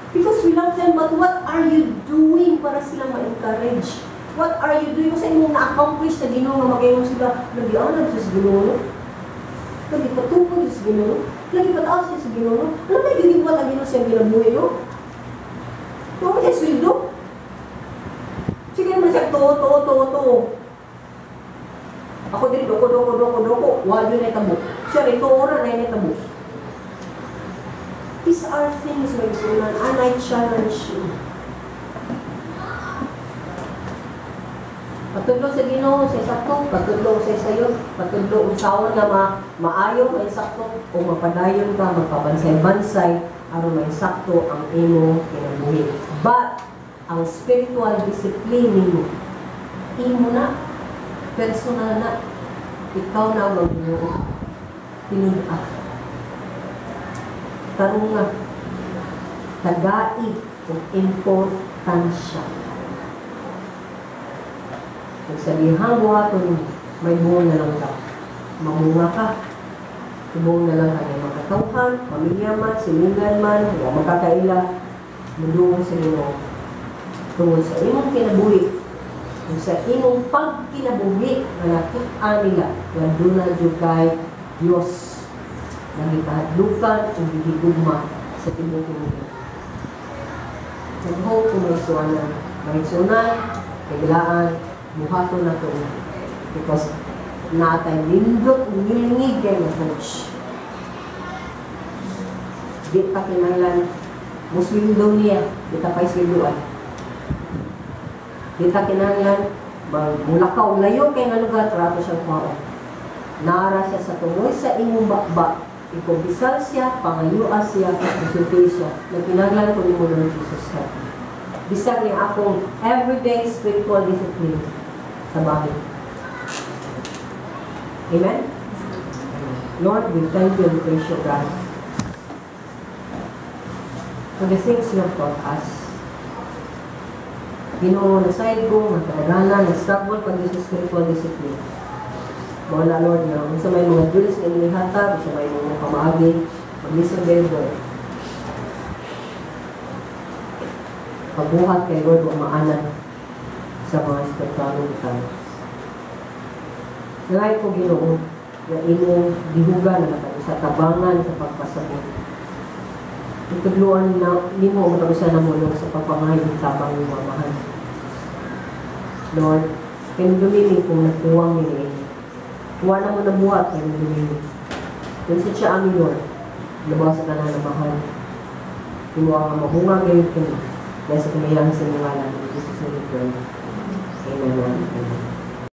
Because we love them, but what are you doing para sila ma-encourage? What are you doing? Sa imong na-accomplish sa Ginoo nga magayon sila, lagi-anad siya sa Ginoo. Lagi patungkol siya sa Ginoo. Lagi pataas siya sa Ginoo. Alam na ginibuhat ang Ginoo siyang ginabuhi, no? Huwag siya sweldo. Sige naman siya, to, to, to, to. Ako din, doko, doko, doko, doko. Wala yun ay tabo. Siya rin, to, ora na yun ay tabo. These are things, my children, and I challenge you. Patudlo sa Ginoo sa sakto, patudlo sa sayo, patudlo unsaon nga maayo may sakto o mapadayon ka magpabansay-bansay aron may sakto ang imong kinabuhi. But ang spiritual discipline nimo, imo na, personal na, ikaw na ang Ginoo. Tinud-a. Tarunga, tagai ug importansya. Kung sa dihang buhaton, may bunga lang ka. Mamunga ka. Tubong na lang kanya mga katawhan, pamilya man, silingan man, wa makakaila, mudungog sa Ginoo. Tungod sa imong kinabuhi, kung sa imong pagkinabuhi nga nakita nila nga duna jud kay Dios nga gikahadlukan ug gihigugma sa tibuok mundo. Nag-hope ko mga igsuonan, mga igsuonan, kagilaan, buhaton na to because natay nindot ngilngig kay nga coach. Di ta kinahanglan musweldo niya, di ta pa'y sweldoan. Di ta kinahanglan magmulakaw layo kay nga lugar trato siyang kuhaon. Nara siya sa tungoy sa imong bakba, ikumpisal siya, pangayua siya, musulti siya. Nagkinahanglan ko nimo, Lord Jesus, help me. Bisag ni akong everyday spiritual discipline sa bahay. Amen? Lord, we thank you and praise you, God, for the things you have taught us. Ginoo, nasayod ko, nga kadaghanan, na-struggle pag sa spiritual discipline. Mao na, Lord, nga unsa may mga drills nga imong ihatag, unsa may mga pamaagi, maglisod kayo, Lord. Pagbuhat kay Lord, wa maanan sa mga espiritual butang. Ngay ko, Ginoo, nga imong gihugan na matag sa tabangan sa pagpasabot. Itudluan na nimo ang matag usa namo, Lord, sa pagpangayo ng tabang ng mamahan. Lord, kay mi kung nagkuwang mi niini. Kuha na mo nabuhat kay mi. Kung sa siya amin, Lord, labaw sa tanan na mahal. Imo ang mabunga gayud kami. Dahil sa kamayan sa imong ngalan, in Jesus' name we pray. Amen and amen.